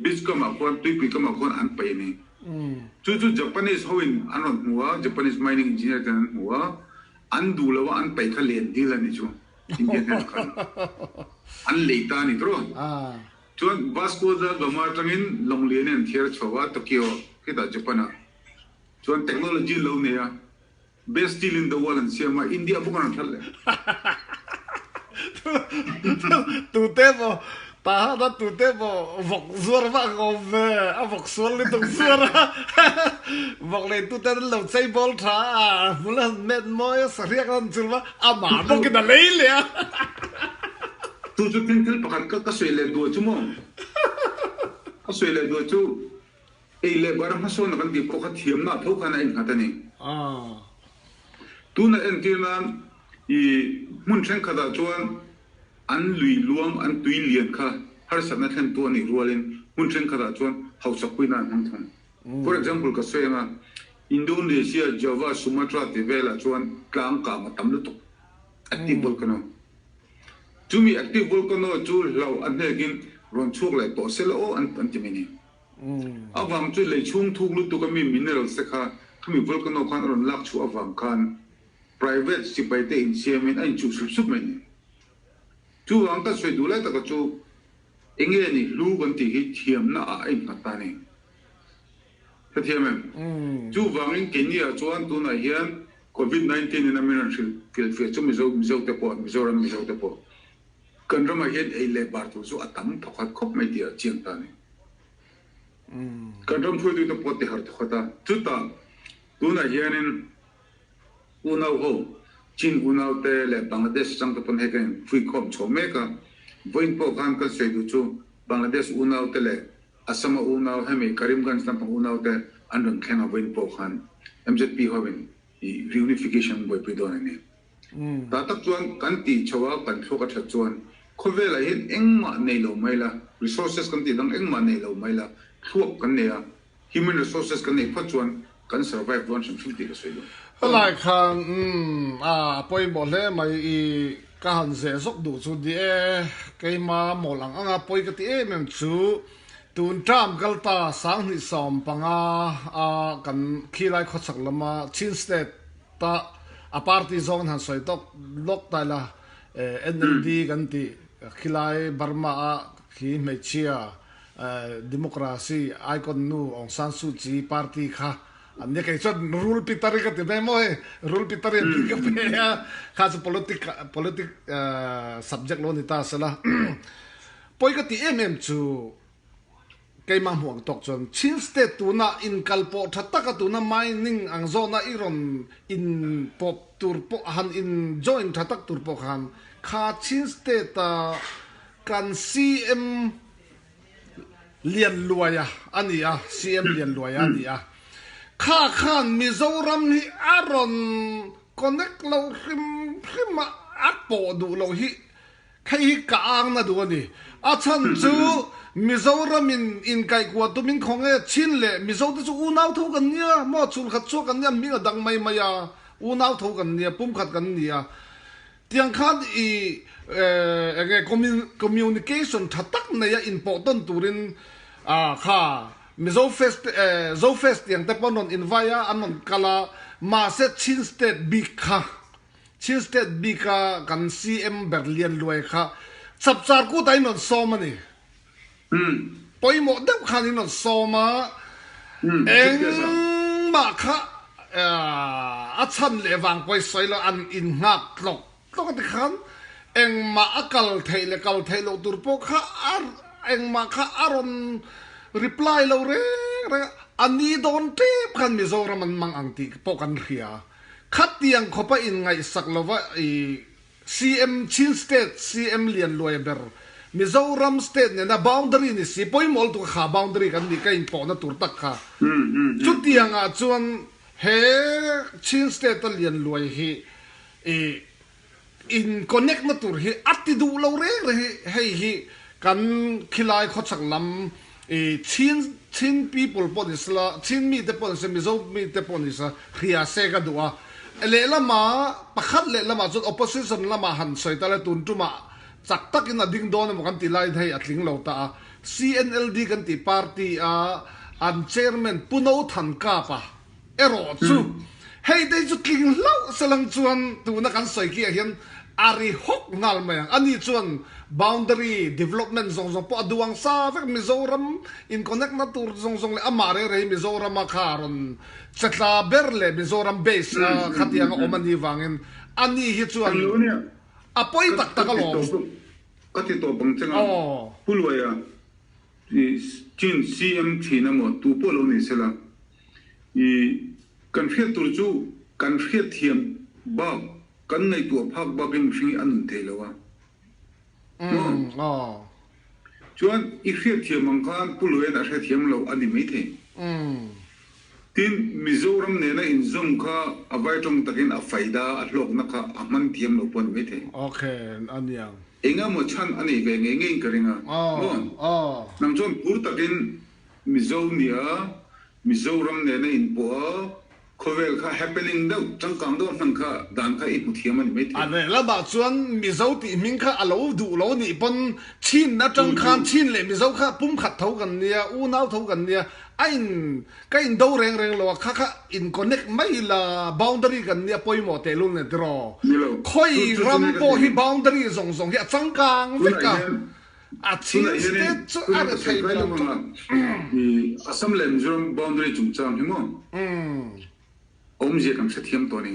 Beach kamah khuan tuipui kamah khuan an paih a ni. Chu chu Japanese ho in an rawn hmu a, Japanese mining engineer ten an hmu a, an duh lo a an paih kha len dil a ni chu India hnenah khan an lei ta a ni tawh. Chuan Vasco da Gama atangin Lawnglian in an thiar chho a Tokyo khitah Japan ah. Chuan technology an lo nei a, best steel in the world an siam a, India bawk an rawn hralh leh. Tute emaw tah hana tute emaw vawk zuar vak a awm ve, a vawk sual lutuk zuar a, vawk leitute an lo chei bawl tha a, hmul a han met mawi a, sahriak a han chul va, amah bawkin a lei leh a. Chu chu thil thil pakhat ka sawi leh duah chu maw? Ka sawi leh duah chu. Ei leh bar hmasawnna kan tih pawh kha thiamna tho khan a innghat a ni. Tuna entir nan i hmun thenkhatah chuan an lui luang, an tui lian kha harsatna thlentu a nih rualin hmun thenkhatah chuan hausak puina an hmang thung. For example ka sawi anga Indonesia, Java, Sumatra tih velah chuan tlang kang a tam lutuk, active volcano. Chumi active volcano chu hlauh a hnekin rawn chhuak leh tawh se la aw an ti mai ni. Avang chu lei chhung thuk lutuk a mi minerals te kha khami volcano khan a rawn lak chhuah avang khan private sipai te insiamin a inchuh sup sup mai ni. Chuvang ka sawi duh lai taka chu enge ni hlu kan tih hi thiamna ah a innghat ta a ni. Hrethiam em? Chuvangin keini ah chuan tunah hian Covid 19 in a min rawn hrilh filhfiah chu Mizo Mizo te pawh Mizoram Mizo te pawh Kan ramah hian ei leh bar tur chu a tam thawkhat khawp mai tih a chiang ta a ni. Kan ram hruaitute pawh ti harh thawkhat a, chutah tunah hianin unau ho, Chin unaute leh Bangladesh atang te pawn hei kan infuikhawm chho mek a, vawiin pawh khan kan sawi duh chu Bangladesh unaute leh Assam-a unau hemi Karimganj lampang unaute an rawn thleng a vawiin pawh khan MZP hovin reunification an buaipui dawn a ni. Tah tak chuan kan tih chho a, kan thluak a that chuan khawvelah hian engmah nei lo mai la, resources kan tih dang engmah nei lo mai la, thluak kan nei a, human resources kan neih phawt chuan kan survive dawn hrim hrim tih ka sawi dawn. Helai khan umm a pawimawh hle mai i ka han zeh zawk duh chu ni e, keima mawl ang anga pawi ka ti em em chu tun term kal ta 2015 a kan khilai khawchhak lama Chin State Ta a party zawng in han sawi tawk lawk ta ila NLD kan tih khilai Burma a khi hmeichhia democracy icon nu Aung San Suu Kyi party kha an nia kei chuan rul pitari ka ti mai maw hei rul pitari an tih ka pe a kha chu politic politic subject lo ni ta sela pawi ka ti em em chu Keimah hmuh ang tawk chuan Chin State tuna inkal pawh tha taka tuna mining ang zawhna i rawn in pawp tur pawh han in join tha tak tur pawh khan kha Chin State a kan CM Lianluaia a ni a, CM Lianluaia a ni a, kha khan Mizoram hi a rawn connect lo hrim hrim a, a pawh duh loh hi Hei hi ka ang na duh a ni. A chhan chu Mizoram in inkaihkuah tumin khaw nge Chin leh Mizo te chu unau tho kan nia maw chhun khat chhuak kan nia hming a dang mai mai a unau tho kan nia pumkhat kan ni a tiang khan i enge communication tha tak nei a inpawh tawn turin kha Mizo fest Zo fest tiang te pawh an rawn invite a an rawn kal a mahse Chin state bik kha Chin State bika kan CM ber lian luai kha chapchar kutah in rawn sawm a ni. Pawimawh deuh khan in rawn sawm a, engmah kha a chhan leh vang pawh i sawi lo, an innghak tlawk tlawk a ti khan engmah a kal theih leh kal theih loh tur pawh kha a engmah kha a rawn reply lo reng reng a, a ni dawn tep khan Mizoram an mang ang tih pawh kan hria. Khatiang khawpa inngaihsak lova i CM Chin State CM lian luai ber Mizoram State nena boundary ni si pawimawh lutuk a kha boundary kan nih ka inpawhna tur tak kha chutiang ah chuan he Chin State a lian luai hi i in connect na tur hi a ti duh lo reng reng hi hei hi kan khilai khawchhak lam i Chin Chin people pawh ni sela Chin mite pawh ni se Mizo mite pawh ni se hria se ka duh a lehlamah pakhat lehlamah chuan opposition lamah han sawi ta le tun tumah chak takin a ding dawn emaw kan tih laiin hei a tling lo ta a CNLD kan tih party a an chairman Pu No Than Kap a Erawh chu hei te hi chu tling hlauh selang chuan tuna kan sawi khi ah hian a ri hawk nghal mai ang. Ani chuan boundary development zawng zawng pawh a duang sa vek Mizoram in connect na tur zawng zawng leh amah reng reng hi Mizoram a kha rawn che tla ber leh Mizoram base a khatiang a awm a nih vangin ani hi chuan a pawi tak tak alawm. Ka ti tawp ang che nga Pu Luaia Chin CM thin emaw tu pawh lo ni sela I kan hriat tur chu kan hriat thiam bak, kan ngaihtuah phak bakin mihring hi a nun thei lo a. Maw? Chuan i hriat thiam ang khan Pu Luain a hrethiam lo a ni maithei. Tin, Mizoram nena inzawm kha a vai tawng takin a faida, a hlawkna kha a hman thiam lo pawh a ni maithei. Engemaw chhan a nei ve ngei ngeiin ka ring a. Maw? Nang chuan phur takin Mizo nia, Mizoram nena inpawh a, khawvel kha happening deuh, changkang deuh a hman kha dan kha i hmu thiam a ni maithei. A lehlamah chuan Mizo tih hming kha a lo duh lo nih pawn Chin atang khan Chin leh Mizo kha pumkhat tho kan nia, unau tho kan nia, a in ka indo reng reng lo a, kha kha in connect mai ila boundary kan nia pawimawh tehlul nen tiraw? Khawi ram pawh hi boundary zawng zawng hi a changkang vek a. A Chin state chu a rethei ber ang tawh. Assam leh Mizoram boundary chungchang hi maw awmzia kan hrethiam tawh a ni.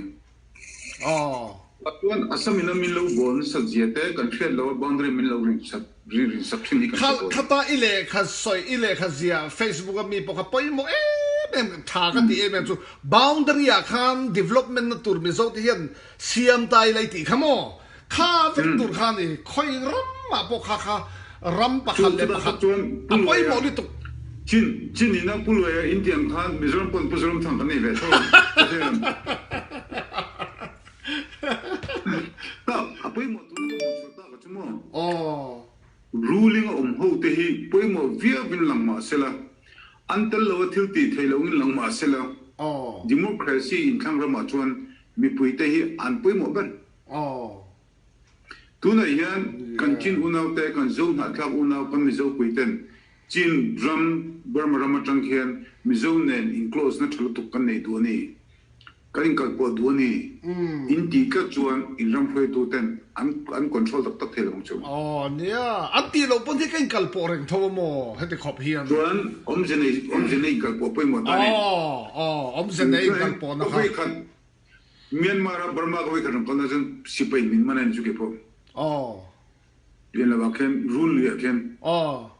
Chuan Assam in a min lo bawl nasat zia te kan hriat lo a boundary min lo rinsak rinsak thin hi kan hre tawh a ni. Khata i lehkha sawi i lehkha zia Facebook a mi pawh kha pawimawh em em tha ka ti em em chu boundary ah khan development na tur Mizo te hian siam ta ila i tih kha maw Kha vek tur kha ni, khawi ramah pawh kha kha ram pakhat leh pakhat a pawimawh lutuk. Chin chin ina Pu Luaia in tiang khan Mizoram pawn Pu Zoramthang kan nei ve tho ang ka hre em? Ta a pawimawh tuna ka hmuh chhuah tak a chu maw? Aw. Ruling a awm ho te hi pawimawh viau in lang mah sela, an tel lo a thil tih theih loh in lang mah sela, Democracy inthlang ramah chuan mipui te hi an pawimawh ber. Aw. Tunah hian kan Chin unaute, kan Zo hnahthlak unau, kan Mizo puiten Chin ram, Burma ram atang khian Mizo nen in close na tha lutuk kan nei duh a ni. Kan inkalpawh duh a ni. In tih tlat chuan in ram hruaituten an an control tak tak thei lo ang chu. Aw nia, an tih loh pawn hi ka inkalpawh reng tho a maw heti khawp hian. Chuan awmze nei awmze nei inkalpawh pawimawh ta a ni. Aw aw awmze nei inkalpawhna kha. Myanmar a Burma ka vawikhat rawn kalna chuan sipai min man a ni chu kei pawh. Aw. Lian lo ah khian rul lui ah khian. Aw.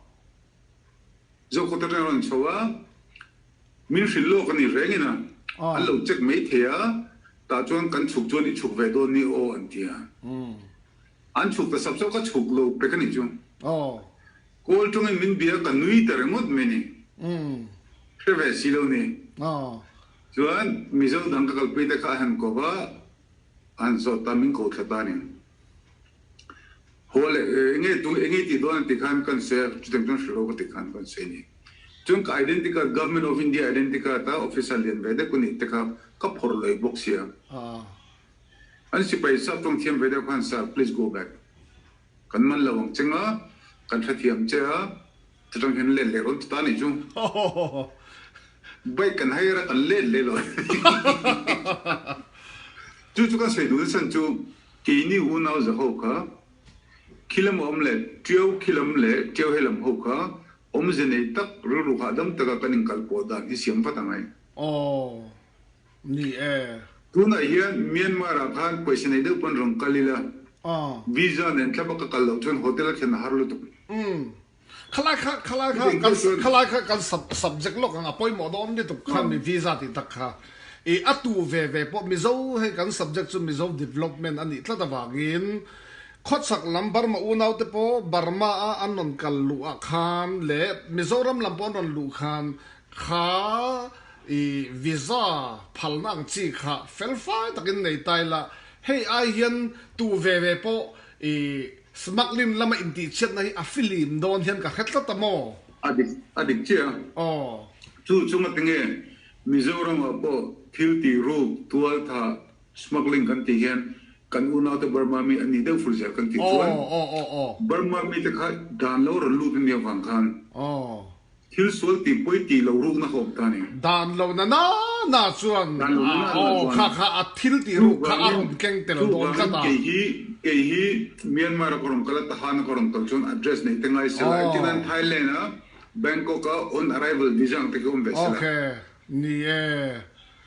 Zokhawt atang rawn chho a, min hrilh lawk a ni reng in a, an lo check mai thei a, tah chuan kan chhuk chuan i chhuk ve dawn ni aw an ti a. An chhuk ta sap sap ka chhuk lo pek a ni chu. Aw. Kawl tawngin min bia ka nui ta ringawt mai ni. Hre ve si lo ni. Aw. Chuan Mizo dang ka kalpui te kha a han ko va, a han zawt ta, min ko thla ta a ni. Haw leh enge tu enge tih dawn an ti khan kan sawi a, chutiang chuan hrilh ho ka ti khan kan sawi a ni. Chuan ka identity card, Government of India identity card a officer lian ve deuh ka nih te kha ka phawrh lawih bawk sia. An sipai sap tawng thiam ve deuh khan Sir, please go back. Kan man lo ang cheng a, kan hrethiam che a, chutang hian let leh rawn ti ta nih chu. Bike kan hire a, kan let leh lo. Chu chu kan sawi duh nachhan chu keini unau za ho kha khilam a awm leh Tiau khilam leh Tiau helam ho kha awmze nei tak rilru hahdam taka kan inkalpawh dan hi siam vat angai. Aw. Ni e. Tunah hian Myanmar ah khan pawisa nei deuh pawn rawn kal ila, visa nen thlap a ka kal loh chuan hotel a thlen a har lutuk. Umm. Khalai kha khalai kha kan khalai kha kan subject lawk ang a pawimawh dawn lutuk kha mi visa tih tak kha. I a tu ve ve pawh Mizo hei kan subject chu Mizo development a nih tlat avangin khawchhak lam Burma unaute pawh Burma a an rawn kal luh ah khan leh Mizoram lam pawh an rawn luh khan kha i visa phalna ang chi kha felfai takin nei ta ila hei ai hian tu ve ve pawh i Smuggling lama intihchhiatna hi a filim dawn hian ka hre tlat a maw? A dik, a dik chiah a. Aw. Chu chunga tinge Mizoramah pawh thil tih ruk, tual tha, smuggling kan tih hian kan unaute Burma mi an nih deuh fur zel kan tih chuan Aw, aw, aw, aw. Burma mite kha dan lo rawn lut ania vang khan. Aw. Thil sual tih pawi tih lo rukna kha awm ta ni. Dan lo na na na chuan Dan lo na na na aw chuan kha kha a thil tih ruk kha a chuvangin rawn keng tel dawn chuvangin tlat a. kei hi kei hi Myanmar a ka rawn kal a Tahan a ka rawn kal chuan address neih te ngai sela engtin Aw. an Thailand a Bangkok a on arrival visa ang te khi awm ve sela. Ok ni e.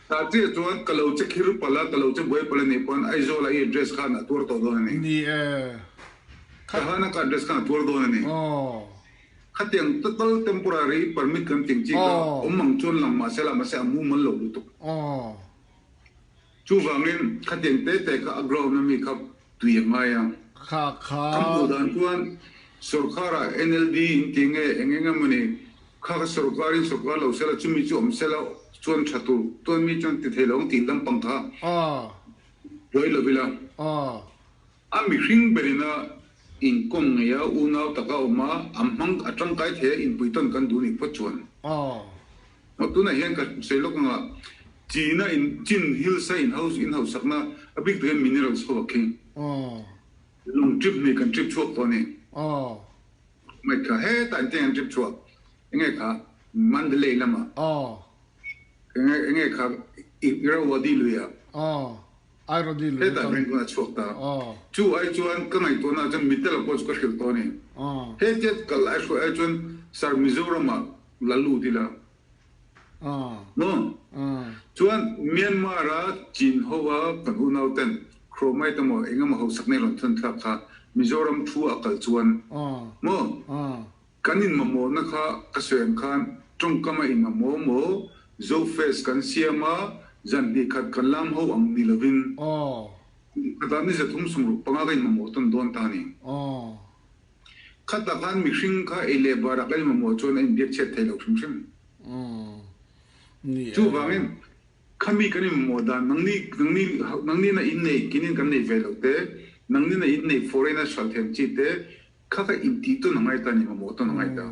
Tah chiah chuan ka lo che khir palh a ka lo che buai palh a nih pawn Aizawl a i address khan a tuar tawh dawn a ni. Ni e. Kha. Tahan a ka address khan a tuar dawn a ni. Aw. Khatiang total temporary permit kan ting chi kha awm ang chuan lang mahse lah mahse a mumal lo lutuk. Chuvangin khatiang te te kha a ground a mi kha tui a ngai a. Ka hmuh dan chuan sorkar-ah NLD in ti nge eng eng emaw ni kha kha sorkarin sorkar lo sela chumi chu awm sela chuan tha tur chuan mi chuan ti thei lo ang tih lampang kha buai lo ila. A mihring berina inkawm ngei a, unau taka awm a, a hmang a tangkai thei a, inpui tawn kan duh nih phawt chuan. Maw tunah hian ka sawi lawk anga China in Chin Hills a in house in hausakna a bik takin minerals ho a khing. Lung trip hnih kan trip chhuak tawh a ni. Mai kha hetah in teng an trip chhuak. Enge kha Mandalay lamah. Enge enge kha Irrawaddy luiah. Irony lui Hetah chuan. Rangoon a chhuak ta. Chu ai chuan ka ngaihtuahna ah chuan Mittel pawh chu ka hrilh tawh a ni. Hetia kal ai hruai ai chuan Sir Mizoram ah la lut ila. Maw? Chuan Myanmar a Chin ho a kan unau ten Chromite emaw eng emaw hausak nei rawn thun thlak kha Mizoram thu a kal chuan maw? Kan inmamawhna kha ka sawi ang khan tawngkam a inmamawh maw? Zofest kan siam a, zan hnih khat kan lam ho ang ni lovin khatah ni 365 ka inmamawh tawn dawn ta a ni. Khatah khan mihring kha ei leh barah kan inmamawh chuan a inbiak chhiat thei lo hrim hrim. Chuvangin khami kan inmamawh dan nangni nangni nangni na innei kinin kan nei ve lo te, nangni na innei foreign a hralh thiam chi te, Kha ka intih tawn a ngai ta ni, mamawh tawn a ngai ta.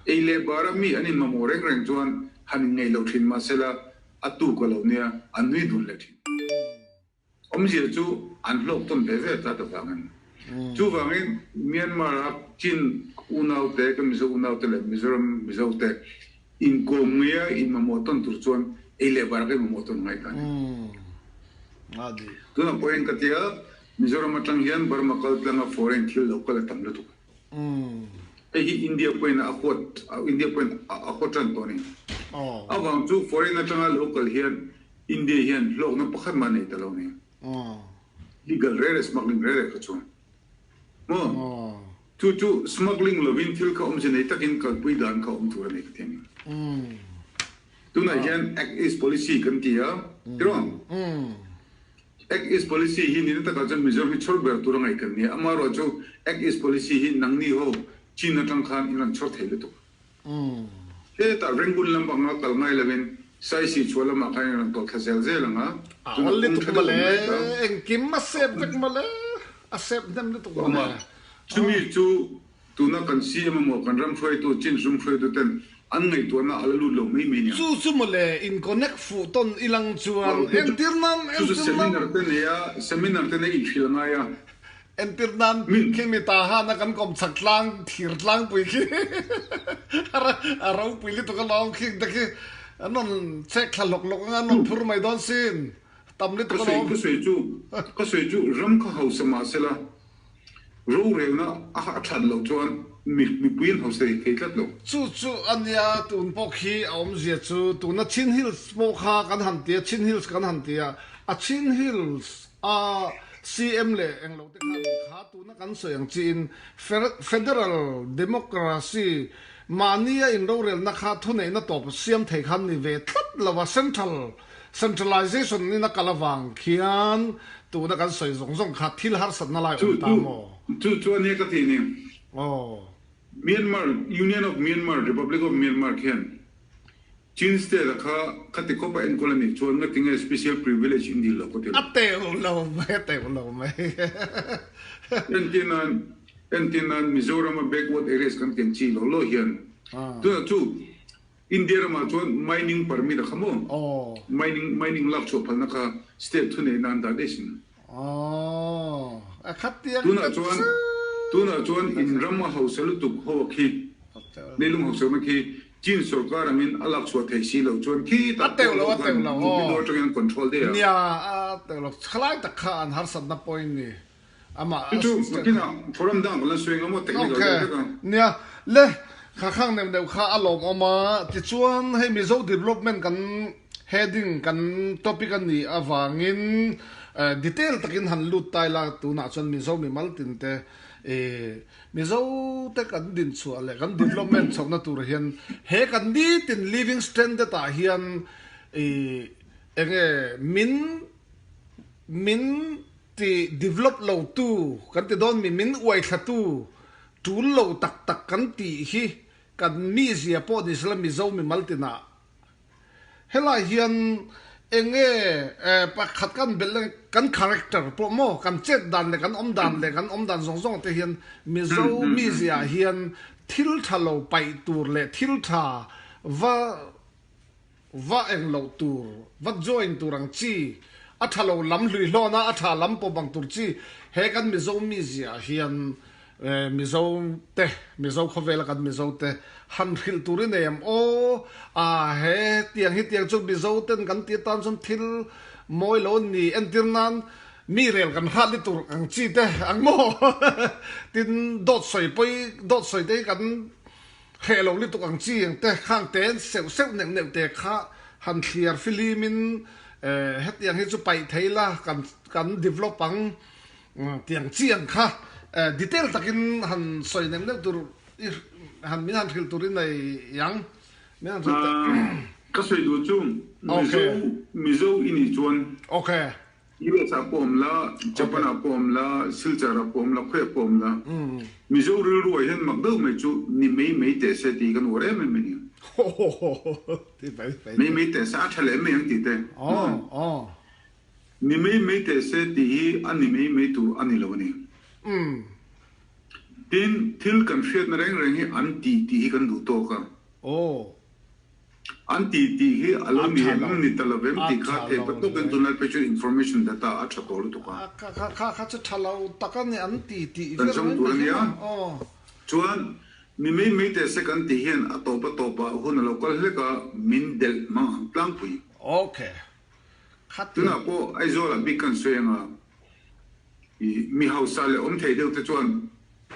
Ei leh bara mi an inmamawh reng reng chuan han inngeih lo thin mahsela a tuk a lo nia, an nui dun leh thin. Awmzia chu an hlawk tawn ve ve tlat avangin. Chuvangin Myanmar-a Chin unaute, ka Mizo unaute leh Mizoram Mizote inkawm ngeia inmamawh tawn tur chuan ei leh bara ka inmamawh tawn a ngai ta ni. Tunah pawhin ka tia Mizoram atang hian Burma kal tlanga foreign thil lo kal a tam lutuk. Hei hi India pawhin a huat, India pawhin a huat tan tawh a ni. Avang chu foreign atanga lo kal hian India hian hlawkna pakhat mah nei ta lo a ni. Legal rere smuggling rere kha chuan. Maw? Chu chu smuggling lovin thil kha awmze nei takin kalpui dan kha awm tur a nei ka ti a ni. Tunah hian Act East Policy kan ti a, tiraw? Act East Policy hi nina takah chuan Mizoram hi chhawr ber tur a ngaih kan nia. Amaherawh chu Act East Policy hi nangni ho Chin atang khan in rawn chhawr thei lutuk. Hetah Rangoon lam anga kal ngai lovin Saisi chhuah lamah khan in rawn tawlh thla zel zel ang a, A chuna awl kawng lutuk tha deuh mawle, awm mai ta. engkim a sep vek mawle, a sep hnem lutuk Awm mawle. a, chumi chu Tuna kan CM emaw kan ram hruaitu, Chin ram hruaitu ten an ngaihtuahna a la lut lo mai mai nia. Chu chu mawle in connect fuh tawn i lang chuan entir nan, Chu chu entir nan. seminar te nei a, seminar te nei inhrilh a ngai a. Entir nan Min. khi mi ta hana kan kawm chak tlang, thir tlangpui khi a ropui lutuk alawm khing te khi an rawn chek thla hlawk hlawk anga an rawn phur mai dawn sin, tam lutuk Ka sawi, alawm. ka sawi chu, ka sawi chu ram kha hausa mahsela Rorelna a a that loh chuan mipui an hausa thei tlat lo. Chu chu a nia, tun pawh khi a awmzia chu tuna Chin Hills pawh kha kan han ti a, Chin Hills kan han ti a, a Chin Hills a CM leh englo te khan kha tuna kan sawi ang chiin Federal Democracy. Mahnia inrorelna kha thuneihna tawp siam thei khan ni ve tlat lo a, central centralization in a kal avang khian tuna kan sawi zawng zawng kha thil harsatna lai awm ta maw? Chu chu a nia ka tih ni. Aw. Myanmar, Union of Myanmar, Republic of Myanmar khian Chin State a kha khati khawpa enkawl a nih chuan ngatinge special privilege in dil lo ka ti lo. A teuh lo mai, a teuh lo mai. Entir nan, entir nan Mizoram a backward areas kan tiang chi lo lo hian tunah chu India ramah chuan mining permit a kha maw? Mining, mining lak chhuah phalna kha state thuneih nan dah daih sin. Tunah chuan, tunah chuan in ram a hausa lutuk ho a khi, leilung hausakna khi Chin sorkar angin a lak chhuah theih si loh chuan khi tak pawh lo khan Mupui dawr atangin an control daih a. Nia, a teuh lo. Khalai tak kha an harsatna point ni. Amah Chu chu makinah forum dang kan la sawi anga maw technical deuh vek a. Nia, le kha khang neuh neuh kha a lawmawm a, tichuan hei Mizo development kan heading kan topic a nih avangin detail takin han lut ta ila tunah chuan Mizo mimal tin te Mizo te kan dinchhuah leh kan development chhohna tur hian he kan nitin living standard ah hian enge min min Ti develop lo tu kan ti dawn mi min uai thla tu tul lo tak tak kan tih hi kan mizia pawh ni sela Mizo mimal tinah helai hian enge pakhat kan belh leh kan character pawh maw kan chet dan leh kan awm dan leh kan awm dan zawng zawng te hian Mizo mizia hian thil tha lo paih tur leh thil tha va Va eng loh tur, va join tur ang chi, a tha lo lam hlui hlawn a, a tha lam pawp ang tur chi, he kan Mizo mizia ah hian Mizo te, Mizo khawvela kan Mizo te han hrilh tur i nei em aw, a he tiang hi tiang chu Mizo ten kan ti atan chuan thil mawi lo ni entir nan mi rel kan hrat ni tur ang chi te ang maw tin dawt sawi pawi dawt sawi te hi kan Hreh lo lutuk ang chi ang te khang te seuh seuh neuh neuh te kha han thliar fihlim in hetiang hi chu paih thei la kan kan develop ang tiang chi ang kha detail takin han sawi neuh neuh tur i han min han hrilh tur i nei ang min han hrilh teh. Ka sawi duh chu Mizo Mizo i nih chuan. Okay. US ah pawh awm la, Japan ah pawh awm la, Silchar ah pawh awm la, khawiah pawh awm la, Mizo rilru ah hian mak deuh mai chu ni mei mei teh se tih kan uar em em a ni. Mei mei teh se a tha leh mai ang tih te. Ni mei mei teh se tih hi a ni mei mei tur a ni lo a ni. Tin, thil kan hriatna reng reng hi an ti tih hi kan duh tawk a. An ti tih hi a lo ni em ni ta lo em tih kha thei pa tawkin tunlai phei chuan information data a tha tawh lutuk a. Kha kha kha chu tha lo tak a ni an ti tih vel mai mai hi a Chuan mi mai mai teh se kan tih hian a tawp a tawp ah hun a lo kal hlek a min delh mang ang tlangpui. Ok. Kha ti. Tunah pawh Aizawl ah bik kan sawi anga i mi hausa leh awm thei deuh te chuan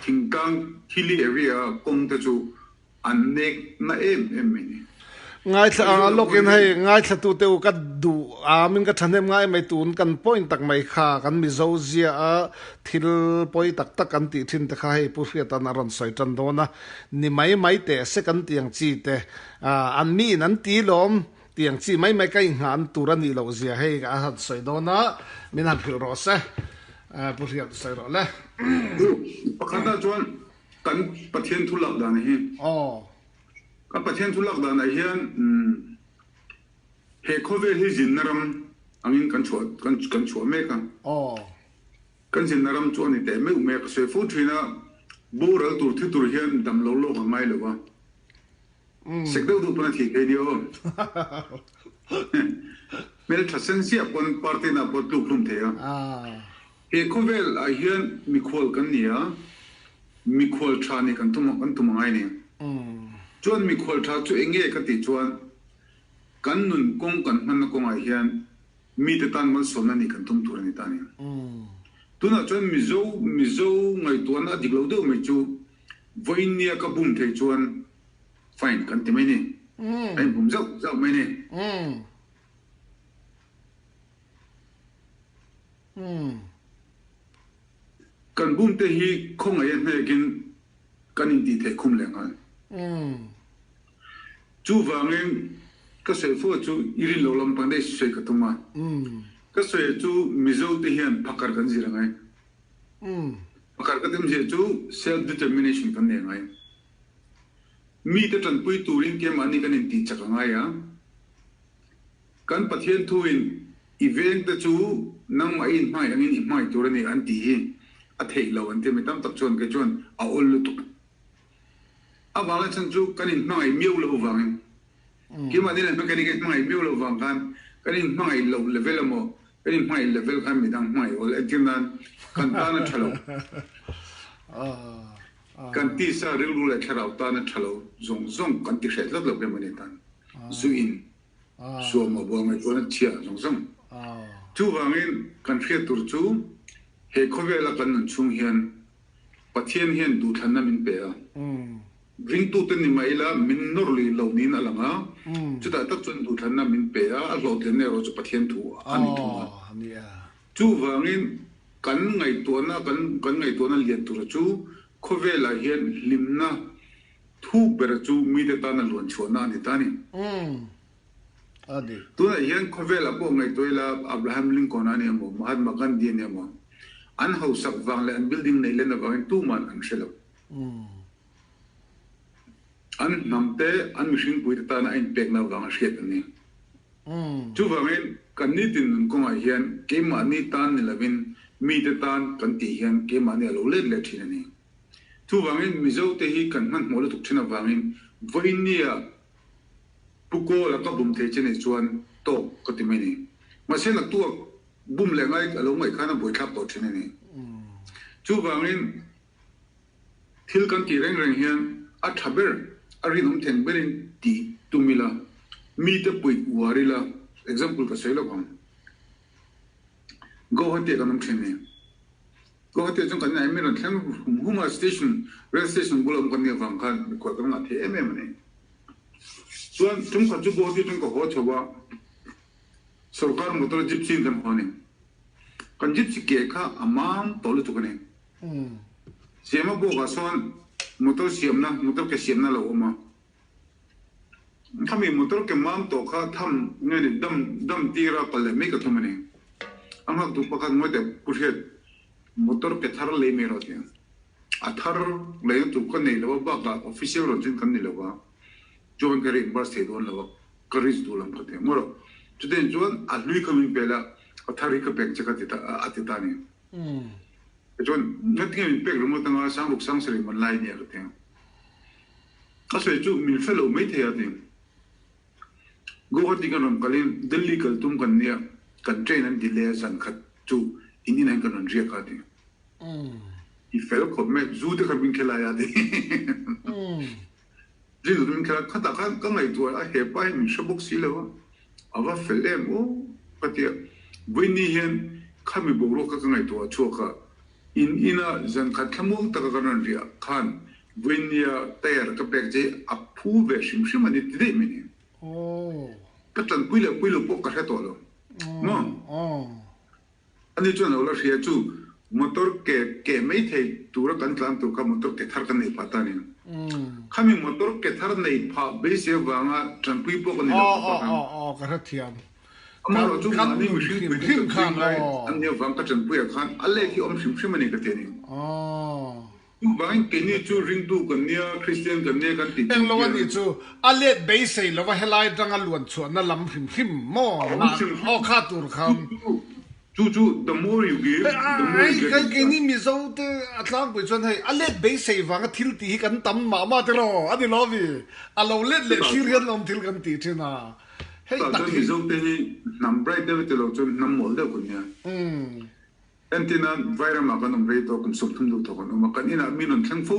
thingtlang hilly area kawng te chu An nek na em em mai ni. Ngaithla anga lawkin hei ngaithla tute u ka duh a min ka thahnem ngai mai tun kan point tak mai kha kan Mizo zia a thil pawi tak tak kan tih thin te kha hei Pu Hriatan a rawn sawi tan dawn a ni mai mai teh se kan ti ang chi te an mi in an ti lawm ti ang chi mai mai ka inghah an tur a nih loh zia hei a han sawi dawn a min han hrilh rawh se Pu Hriat sawi rawh le. Pakhat ah chuan Kan Pathian thu lak dan hi. Aw. Kan Pathian thu lak danah hian he khawvel hi zinna ram angin kan chhuah kan kan chhuah mek a. Aw. Kan zinna ram chu a ni teh meuh mai a, ka sawi fo thin a, boral tur thi tur hian dam lo lawk a ngai lo a. Sek deuh deuh pawn a thih thei nia aw. Hmeltha sen siah pawn party na pawh tluk hlum thei a. He khawvel ah hian mikhual kan ni a, mikhual tha nih kan tum kan tum angai ni. Chuan mikhual tha chu eng nge ka tih chuan kan nun kawng kan hmanna kawngah hian mite tan malsawmna nih kan tum tur a ni ta ni. Tunah chuan Mizo Mizo ngaihtuahna a dik lo deuh mai chu vawiin nia ka bum thei chuan fine kan ti mai ni. A inbum zauh zauh mai ni. Kan bumte hi khawngaih a hnekin kan intih theih khum leh nghal. Chuvangin ka sawi fo chu i rin lo lampang daih sawi ka tum a. Ka sawi chu Mizo te hian phakar kan zir angai. Phakar ka timzia chu self determination kan nei angai. Mite tanpui turin keimahni kan intih chak angai a. Kan Pathian thuin i vengte chu nangmah i inhmangaih angin i hmangaih tur a ni an tih hi a theih lo an ti a, mi tam tak chuan kei chuan a awl lutuk. A vang leh chhan chu kan inhmangaih miau loh vangin, keimahni leh mechanic a inhmangaih miau loh vang khan kan inhmangaih loh level emaw kan inhmangaih level khan midang hmangaih awl entir nan kan tan a tha lo. Kan tisa rilru leh thlarau tan a tha lo zawng zawng kan ti hreh tlat lo keimahni tan zu in Suam a buang ngaihtuah na chhia zawng zawng. Chuvangin kan hriat tur chu he khawvela kan nun chhung hian Pathian hian duhthlanna min pe a. Ringtute ni mah ila min nawr lui lo niin a lang a, chutah tak chuan duhthlanna min pe a, a hlawhtlinna erawh chu Pathian thu a ni thung a. Chuvangin kan ngaihtuahna kan kan ngaihtuahna lian tura chu khawvelah hian hlimna Thuk bera chu mite tana luan chhuahna a ni ta a ni. Tunah hian khawvelah pawh ngaihtuah ila Abraham Lincoln a ni emaw, Mahatma Gandhi a ni emaw, an hausak vang leh an building neih len avangin tuman an hre lo. An hnam te, an mihringpuite tana a inpekna avanga hriat an ni. Chuvangin kan nitin nun kawngah hian keimahni tan ni lovin mite tan kan tih hian keimahni a lo let leh thin a ni. Chuvangin Mizote hi kan hmanhmawh lutuk thin avangin vawiinnia Pu Kawla ka bum thei che nei chuan tawk ka ti mai ni. Mahse naktuak bum leh ngai a lo ngaih khan a buaithlak tawh thin a ni. Chuvangin thil kan tih reng reng hian a tha ber, a rinawm theng berin tih tum ila, mite puih uar ila, example ka sawi lawk ang. Guwahati ah kan awm thin ni. Guwahati ah chuan kan inah min rawn thleng hum hum a, station, rail station bula awm kan nih avang khan mikhual kan ngah thei em em a ni. Chuan tumkhat chu Guwahati atang ka haw chho a, sorkar motor gypsy in kan haw a ni. Kan gypsy ke kha a mam tawh lutuk a ni. Siama bawkah sawn motor siamna, motor ke siamna a lo awm a. Khami motor ke mam tawh kha tham nge ni dam dam tira kal leh mai ka thum a ni. A nghak duh pakhat ngawi teh Pu Hriat motor ke thar lei mai rawh tiang. A thar leina tur ka nei lo a bakah official rawn chin kan ni lo a chuan ka reimburse thei dawn lo a ka risk duh lam ka ti ang rawh. Chutiang chuan a hlui kha min pe la a thar hi ka pek che ka ti ta a ti ta a ni. Chuan ngatinge min pek ringawt anga sangruk sangsarih man lai nia ka ti ang. A sawi chu min hre lo maithei a ti. Guwahati kan rawn kalin Delhi kal tum kan nia, kan train an delay a zan khat chu in inah hian kan rawn riak a ti. I fel khawp mai, zu te kha min khelai a ti. Zu te min khelai, khatah khan ka ngaihtuah a hepa hi min hre bawk si lo a, a va fel em aw ka ti a. Vawiini hian khami boruak kha ka ngaihtuah chhuak a, in ina zan khat thlamuang taka kan rawn riah khan Vawinia tyre ka pek che hi a phu ve hrim hrim a ni ti daih mai ni. Ka tanpui leh pui lo pawh ka hre tawh lo. Maw? Ani chuan lo la hria chu motor ke keh mai thei tura kan tlan tur kha motor ke thar kan nei phah ta a ni. Khami motor ke thar nei phah beisei avanga tanpui pawh ka ni lo khawp a khan. Ka hrethiam. Amaherawh chu mahni mihring pui te tanpui ngai an nih avang ka tanpuiah khan a lek hi awm hrim hrim a ni ka ti a ni. Chuvangin keini chu ringtu kan nia, Kristian kan nia kan tih Englo a nih chu a let beisei lova helai atanga luan chhuahna lam hrim hrim maw mah aw kha tur khan. Chu chu the more you give, the more you get. Hei keini Mizo te a tlangpui chuan hei a let beisei vanga thil tih hi kan tam mah mah te rawh a ni lo mi? A lo let leh thlir hian lawm thil kan tih thin a. Hei tak hi. Mizo te hi hnam bright deuh ti lo chuan hnam mawl deuh kan nia. Entina Vairamah kan awm rei tawh, kum 30 duh tawh kan awm a, kan inah min rawn thleng fo.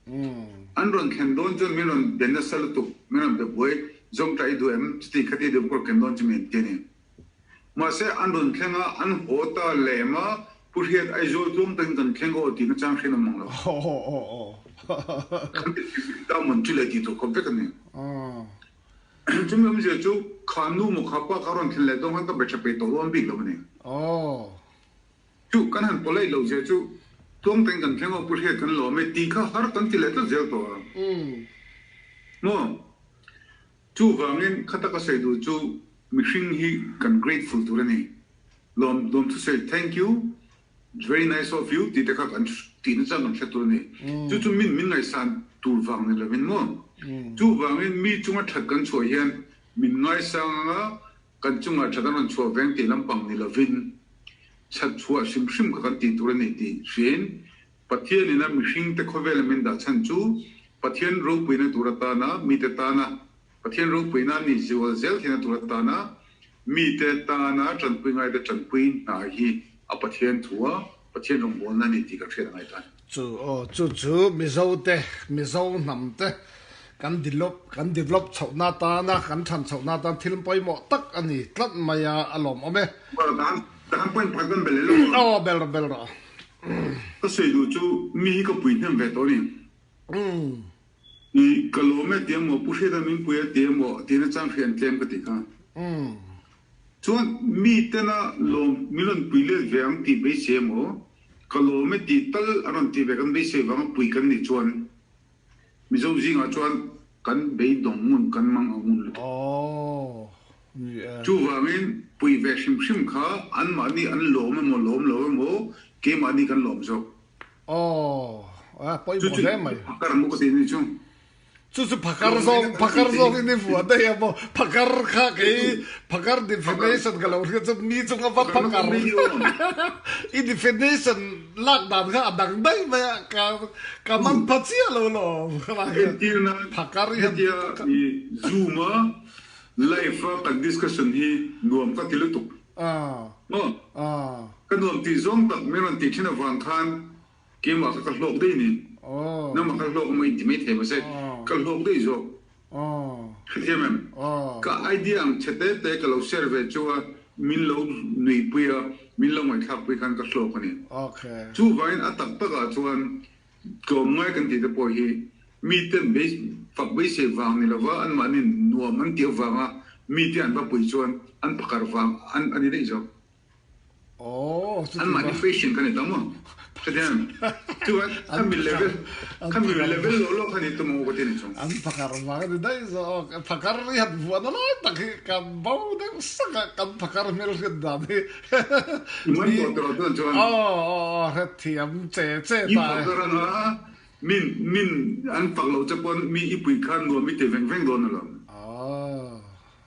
An rawn thlen dawn chuan min rawn be nasa lutuk, min rawn be buai, zawngṭah i duh em? Chuti khati deuh pawh ken dawn chu min ti a ni. Mahse, an rawn thleng a, an haw ta lem a, Pu Hriat Aizawl tluang takin kan thleng aw tih nachang hriat awm mang lo. Kan ti ta mawn chu le tih tur khawp vek a ni. Chumi awmzia chu kha nu maw kha pa kha rawn thlen leh dawn khan ka be tha peih tawh dawn bik lo a ni. Chu kan han polite loh zia chu tluang takin kan thleng aw Pu Hriat kan lawm e tih kha har kan ti leh tlat zel tawh a. Maw? Chuvangin kha taka sawi duh chu mihring hi kan grateful tur a ni. Lawm lawm thusawi thank you, it's very nice of you tih te kha kan tih nachang kan hre tur a ni. Chu chu min min ngaihsan tur vang ni lovin maw? Chuvangin mi chunga that kan chhuah hian min ngaisang anga kan chungah that an rawn chhuah veng tih lampang ni lovin that chhuah hrim hrim kha kan tih tur a ni tih hriain Pathian ina mihringte khawvela min dah chhan chu Pathian ropuina tur atana mite tana Pathian ropuina a nih zual zel theihna tur atana mite tana tanpui ngaite tanpui hna hi a Pathian thu a, Pathian rawngbawlna a ni tih kan hriat a ngai ta. Chu aw, chu chu Mizote, Mizo hnamte kan develop kan develop chhohna atana kan than chhohna atan thil pawimawh tak a ni tlat mai a, a lawmawm e. Tahan point pakhat kan bel leh lo aw. Aw, bel rawh, bel rawh. Ka sawi duh chu mi hi ka pui hnem ve tawh a ni. I ka lawm e ti emaw, Pu Hriata min pui e ti emaw tihna chang hriat an tlem ka ti kha. Chuan mi tena lawm min rawn pui let ve ang tih beisei emaw, ka lawm e tih tal a rawn tih ve kan beisei vanga pui kan nih chuan Mizo zingah chuan kan beidawng ngun kan mang ang ngun lutuk. Chuvangin pui ve hrim hrim kha anmahni an lawm emaw lawm lo emaw keimahni kan lawm zawk. Aw, a pawimawh hle mai. Chu chu phakar maw ka ti ni chu. Chu chu phakar zawng, phakar zawng in i vuah daih a maw? Phakar kha kei phakar definition ka lo hriat chu mi chunga va phakar. I definition lak dan kha a dang daih mai a, ka ka man pha chiah lo lawm. Entirna phakar hian hetia i zoom a Live a kan discussion hi nuam ka ti lutuk. Maw? Ka nuam tih zawng tak min rawn tih thin avang khan keimah kha ka hlawk daih ni. Nangmah kha hlawk emaw inti mai thei mahse ka hlawk daih zawk. Hrethiam em? Ka idea ang chhe te te ka lo share ve chu a min lo nuipui a, min lo ngaihthlakpui khan ka hlawk a ni. Chuvangin a tak takah chuan Tlawmngai kan tih te pawh hi miten fak beisei vang ni lova anmahni nuam an tih avanga mite an va pui chuan an phakar vang a ni daih zawk. Anmahni patient kha ni ta maw? Hrethiam em? Chuan khami level khami level lawh lawh kha ni tum ang u ka ti ni chung. An phakar vang a ni daih zawk. Phakar hi han vuahna lai tak hi kan bo deuh sak a, kan phakar hmelhriat dan hi. I man tawh tawh chuan chuan. Aw aw aw hrethiam che che ta e. I phakar anga min min an fak loh che pawn mi i pui khan nuam i ti veng veng dawn alawm. Aw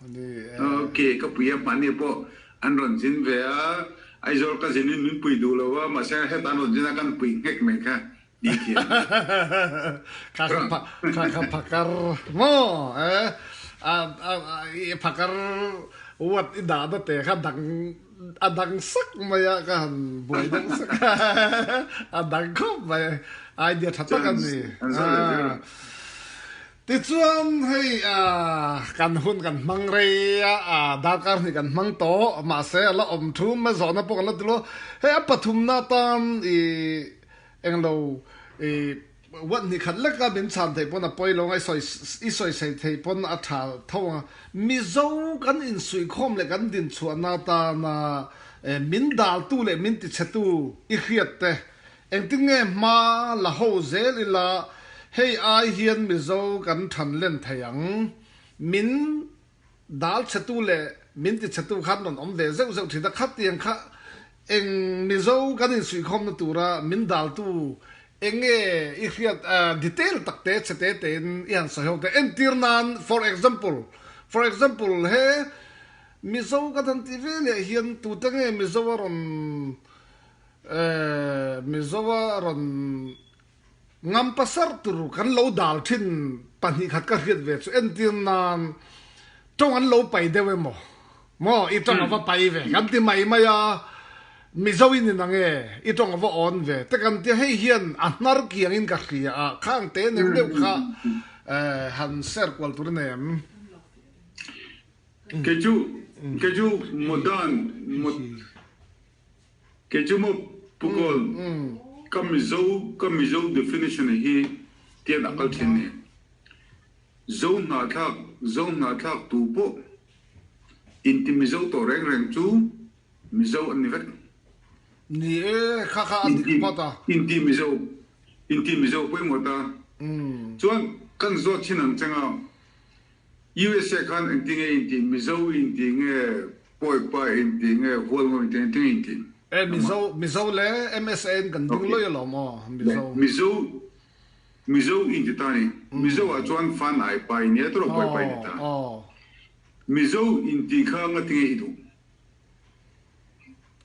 ani e. Ok ka pui a hmani pawh an rawn zin ve a, Aizawl ka zin in min pui duh lo a mahse heta an rawn zin a kan pui nghek mai kha ni thiam. Kha kha kha phakar maw e i phakar wat i dah na te kha dang a dang sak mai a ka han buai deuh sak a dang khawp mai idea tha tak a ni. Tichuan hei kan hun kan hmang rei a darkar hnih kan hmang tawh mahse a la awm thum a zawhna pawh kan la ti lo hei a pathumna atan i Englo i what hnih khat leka min chhan theih pawn a pawi lo anga i sawi i sawi sei theih pawn a tha tho anga Mizo kan insuihkhawm leh kan dinchhuahna atana min daltu leh min tichhetu i hriat te engtin nge hma la ho zel ila hei ai hian Mizo kan than len thei ang min Dal chhetu leh min ti chhetu khan rawn awm ve zeuh zeuh thin a, khatiang kha eng Mizo kan insuihkhawmna tura min daltu eng nge i hriat detail tak te chhe te tein i han sawi ho te. Entir nan for example, for example he Mizo kan han tih ve leh hian tute nge Mizo a rawn Mizo a rawn Ngam pasar tur kan lo dal thin 2 khat ka hriat ve chu entir nan tawng an lo pai deuh emaw maw i tawng a va pai ve kan ti mai mai a Mizo in in ang e i tawng a va awn ve te kan tia hei hian a hnar kiang in ka hria a khang te neuh neuh kha han share kual tur a nei em. Kei chu kei chu modern Kei chu maw Pu Kawl, ka Mizo, ka Mizo definition hi tian a kal thin ni. Zo hnahthlak, Zo hnahthlak tu pawh inti Mizo tawh reng reng chu Mizo an ni vek. Ni e, kha kha a dik phawt a. Inti Mizo, inti Mizo pawimawh ta. Chuan kan zawt thin ang cheng a. USA khan engtinge intih Mizo intih nge Pawipa intih nge Hualngo intih engtinge intih? E Mizo Mizo le MSA in kan ding lawih alawm aw Mizo. Mizo Mizo inti ta ni. Mizo ah chuan fan ai pa i nia tawrh Pawipa i ni ta. Mizo intih kha ngatinge i duh?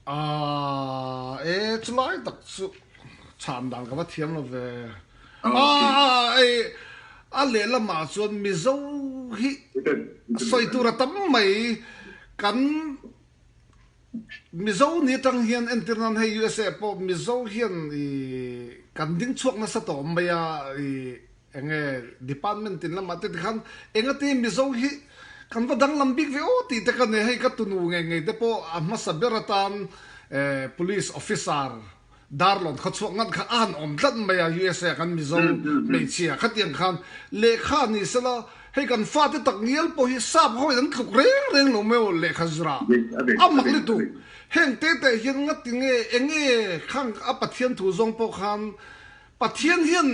Aaa e chulai tak chu chhan dan ka va thiam lo ve. Aaa e a lehlamah chuan Mizo hi sawi tur a tam mai kan Mizo ni atang hian entir nan hei USA pawh Mizo hian i kan ding chhuak nasa tawh mai a i Enge department tin lamah te tikhan engati Mizo hi kan va danglam bik ve aw tih te ka nei hei ka tunu ngei ngei te pawh a hmasa ber atan police officer Darlawn khaw chhuak ngat kha a han awm tlat mai a USA kan Mizo hmeichhia khatiang khan lehkha ni sela hei kan fate tak ngial pawh hi sap ho in an tluk reng reng lo mai aw lehkha zira a mak lutuk heng te te hian ngati nge enge khang a Pathian thu zawng pawh khan Pathian hian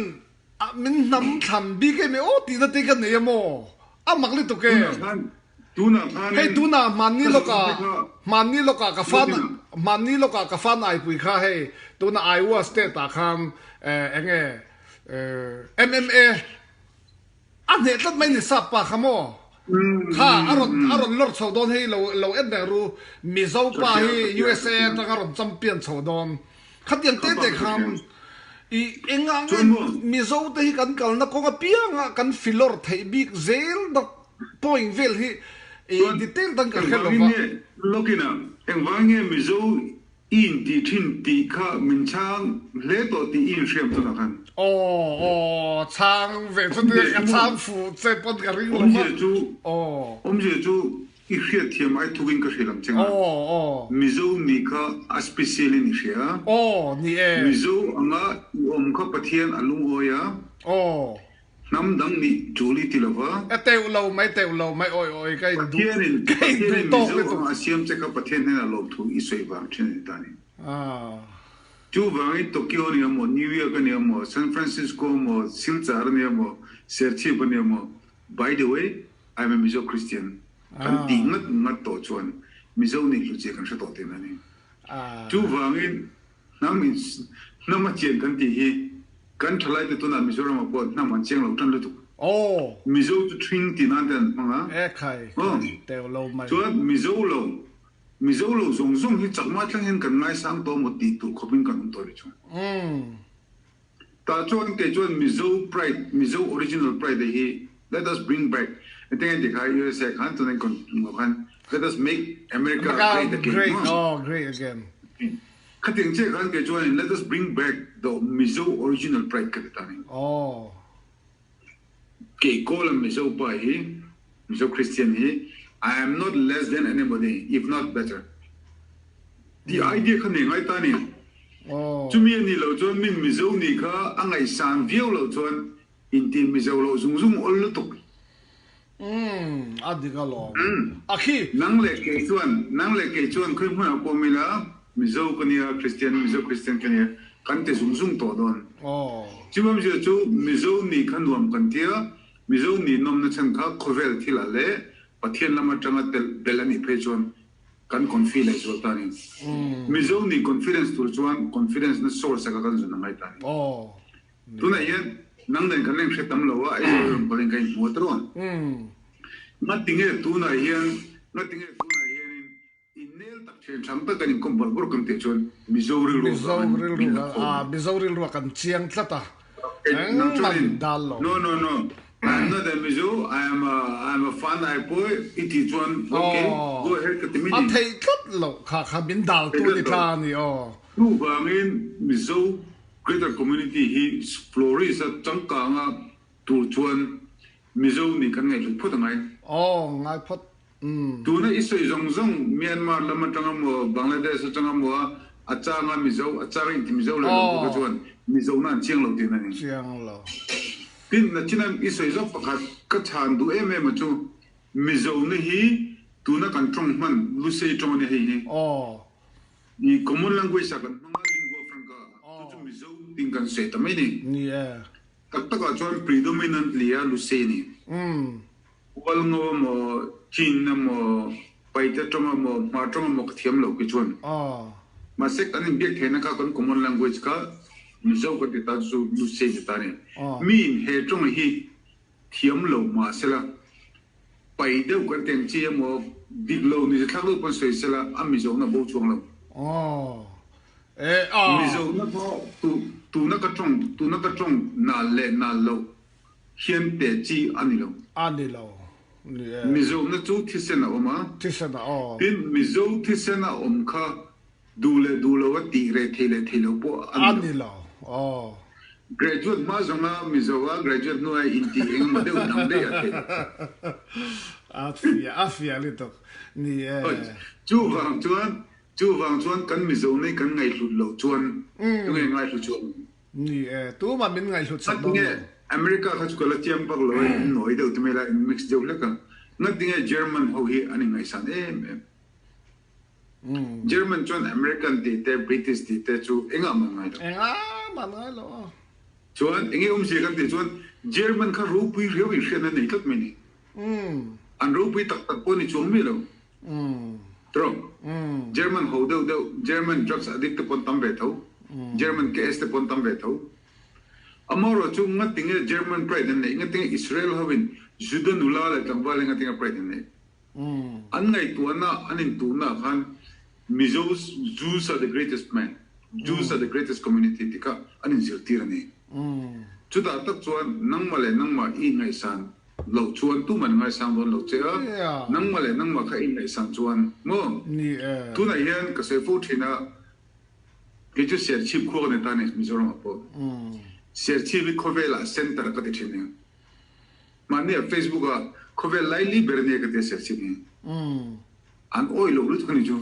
A min hnam thlan bik em e aw tihna te ka nei a maw? A mak lutuk e. Hei tunah hmanni lawkah hmanni lawkah ka fan hmanni lawkah ka fan aipui kha hei tuna Iowa state ah khan eng nge MMA a hneh tlat mai ni sap pa kha maw? Kha a rawn a rawn lawr chho dawn hei lo lo en reng ru Mizo pa hi USA atanga rawn champion chho dawn. Khatiang te te khan i engah nge Mizo te hi kan kalna kawng apianga kan filawr theih bik zel dak point vel hi i detail tan ka hre lo va. Lawkina engvang nge Mizo i intih thin tih kha min chhang hle tawh tih i inhriam tunah khan. Aw aw chhang ve chu te ka chhang fuh che pawn ka ring lo va. Awmzia chu I hriatthiam ai thukin ka hrilh ang che nga. Mizo nih kha a special in i hria. Mizo anga i awm kha Pathian a lungawi a. Hnam dang nih tul i ti lo va. Pathianin Pathianin Mizo anga a siam che kha Pathian hnenah lawmthu i sawi vang thin a ni ta ni. Chuvangin Tokyo a nia maw, New York a nia maw, San Francisco maw, Silchar a nia maw, Serchhip a nia maw, By the way, I'm a Mizo Christian kan tih ngat ngat tawh chuan Mizo nih hlutzia kan hre tawh tihna a ni. Chuvangin hnam in hnam a chian kan tih hi kan thalaite tunah Mizoramah pawh hnam an chiang lo tan lutuk. Mizo chu ṭhing tih nan te an hmang a. Chuan Mizo lo Mizo lo zawng zawng hi chakma thleng hian kan ngaisang tawh maw tih tur khawpin kan awm tawh a ni chu. Tah chuan kei chuan Mizo pride, Mizo original pride a hi let us bring back engtin nge tikha USA khan tuna in control khan let us make America great again Great oh great again. Khatiang chiah khan kei chuan in let us bring back the Mizo original pride ka ti ta ni. Oh. Kei kawl a Mizo pa hi Mizo Christian hi I am not less than anybody if not better tih idea kha nei ngai ta ni. Chumi a nih loh chuan min Mizo nih kha a ngaihsan viau loh chuan inti Mizo loh zung zung awl lutuk. Umm a dik alawm a khi. Nang leh kei chuan nang leh kei chuan khawi hmunah pawh mila Mizo ka nia Christian Mizo Christian ka nia kan ti zung zung tawh dawn. Chuvamzia chu Mizo nih kha nuam kan tia Mizo nih nawmna chhan kha khawvel thilah leh Pathian lam atanga telh belh a nih phei chuan kan confi leh zual ta a ni. Mizo nih confidence tur chuan confidence na source a kha kan zun a ngai ta a ni. Tunah hian nang nen kan leng hre tam lo a, Aizawl ram pawhin ka inhmu a tawh a. Ngatinge tunah hian ngatinge tunah hianin innel tak thian hrang tak kan inkawm bawrh bawrh kan tih chuan Mizo rilru avangin min la khawm. Mizo rilru a kan chiang tlat a, engmah min dal lo. No no no, I am not a Mizo, I am a I am a fan ai pawh i tih chuan okay, go ahead ka ti mai ni. A theih tlat loh kha kha min dal tu ni tla a ni aw. Chuvangin Mizo Greater Community hi flourish a changkanga tur chuan Mizo nih kan ngaihhlut phawt a ngai. Aw, ngai phawt. Umm. Tuna i sawi zawng zawng Myanmar lam atanga maw, Bangladesh atanga maw a changa Mizo, a changa inti Mizo leh lo bawk a chuan Mizo na an chiang lo tihna a ni. Chiang lo. Tin, nachina i sawi zawk pakhat ka chhan duh em em a chu Mizo na hi tuna kan tawng hman Lusei tawng a ni hei hi. Aw. I common language ah kan hmang a, lingua franca ah. Chu chu Mizo tin kan sawi ta mai ni. Ni e. Tak takah chuan predominantly a Lusei a ni. Umm. Hualngo emaw, Chin emaw, Paite tawng emaw, Hmar tawng emaw ka thiam lo khi chuan. Mahse kan inbiak theihna kha kan common language kha Mizo kan ti ta chu Lusei ni ta a ni. Miin he tawng hi thiam lo mahsela pai deuh kan teng chi emaw dik lo ni thlak deuh pawn sawi sela a Mizona bo chuang lo. Mizona kha tuna ka tawng tuna ka tawng nal leh nal loh hian teh chi a ni lo. A ni lo. Ni e. Mizona chu thisen a awm a. Thisen a aw. Tin Mizo thisen a awm kha Duh leh duh lo a tih reh thei leh thei lo pawh a ni lo. Aw. Graduate hma zawnga Mizo a graduate hnuai intih eng emaw deuh dang daih a theih. A fiah a fiah lutuk ni e. Chuvang chuan chuvang chuan kan Mizo nei kan ngaihhlut loh chuan tunge ngaihhlut chu ang? Ni e, tumah min ngaihhlut sak dawn lo. America kha chu ka la chiang vak lo a, in nawi deuh te mai la in mix deuh hlek a. Ngatinge German ho hi an inngaihsan em em. German chuan American tih te British tih te chu engah mah ngai lo. Engah mah ngai lo aw. Chuan enge awmzia kan tih chuan German kha ropui riau in hriatna nei tlat mai ni. An ropui tak tak pawh ni chuang miah lo. Tiraw? German ho deuh deuh German drugs addict te pawn tam ve tho. German KS te pawn tam ve tho. Amaherawh chu ngatinge German pride an neih? Ngatinge Israel ho in Juda nula leh tlangval hi ngatinge pride an neih? An ngaihtuahna an intuhna khan Mizos, Jews are the greatest man, Jews are the greatest community tih kha an inzirtir a ni. Chutah tak chuan nangmah leh nangmah i inngaihsan loh chuan tumah an ngaisang dawn lo che a, nangmah leh nangmah kha i inngaihsan chuan maw? Tunah hian ka sawi fo thin a, kei chu Serchhip khua ka ni ta a ni Mizoramah pawh. Serchhip hi khawvelah center ka ti thin a. Mahni a Facebook a khawvel laili ber ania ka tia Serchhip hi. An awih loh lutuk ani chu.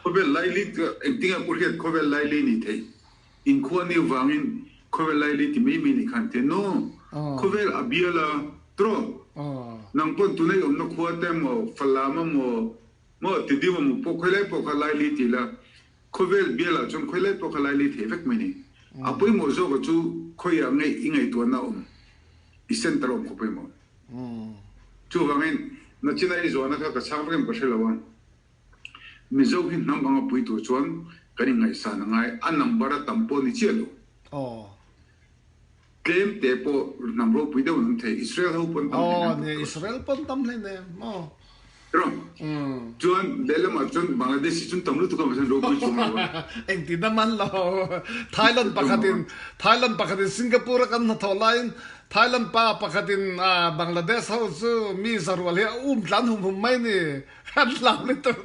Khawvel laili engtin nge Pu Hriat khawvel laili ni thei. Inkhua ni vangin khawvel laili ti mai mai ni khan tia no. Khawvel a bial a trawh. Nang pawn tuna i awmna khua te maw Falam a maw maw Tidim a maw pawh khawilai pawh kha laili ti la Khawvel bialah chuan khawilai pawh kha laili thei vek mai ni. A pawimawh zawka chu khawiah nge i ngaihtuahna awm, i center awm kha pawimawh. Chuvangin, nachina i zawhna kha ka chhang vek em ka hre lo a. Mizo hi hnam anga pui tur chuan kan inngaihsan a ngai, a number a tam pawh ni chiah lo. Tlem te pawh hnam ropui deuh an awm thei, Israel ho pawn tam hleinem. Aw nia, Israel pawn tam hleinem maw. Rawh. Chuan lehlamah chuan Bangladesh hi chun tam lutuk a mahse an ropui chuang lo a. Engtin a man lo. Thailand pakhatin Thailand pakhatin Singapore a kan hnathawh laiin Thailand pa pakhatin Bangladesh ho chu mi zarual hi a um tlan hum hum mai ni. Kan hlau lutuk.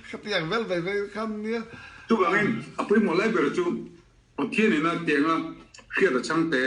Khatiang vel ve ve khan nia. Chuvangin a pawimawh lai ber chu Pathian ina tianga hriat a chhang te.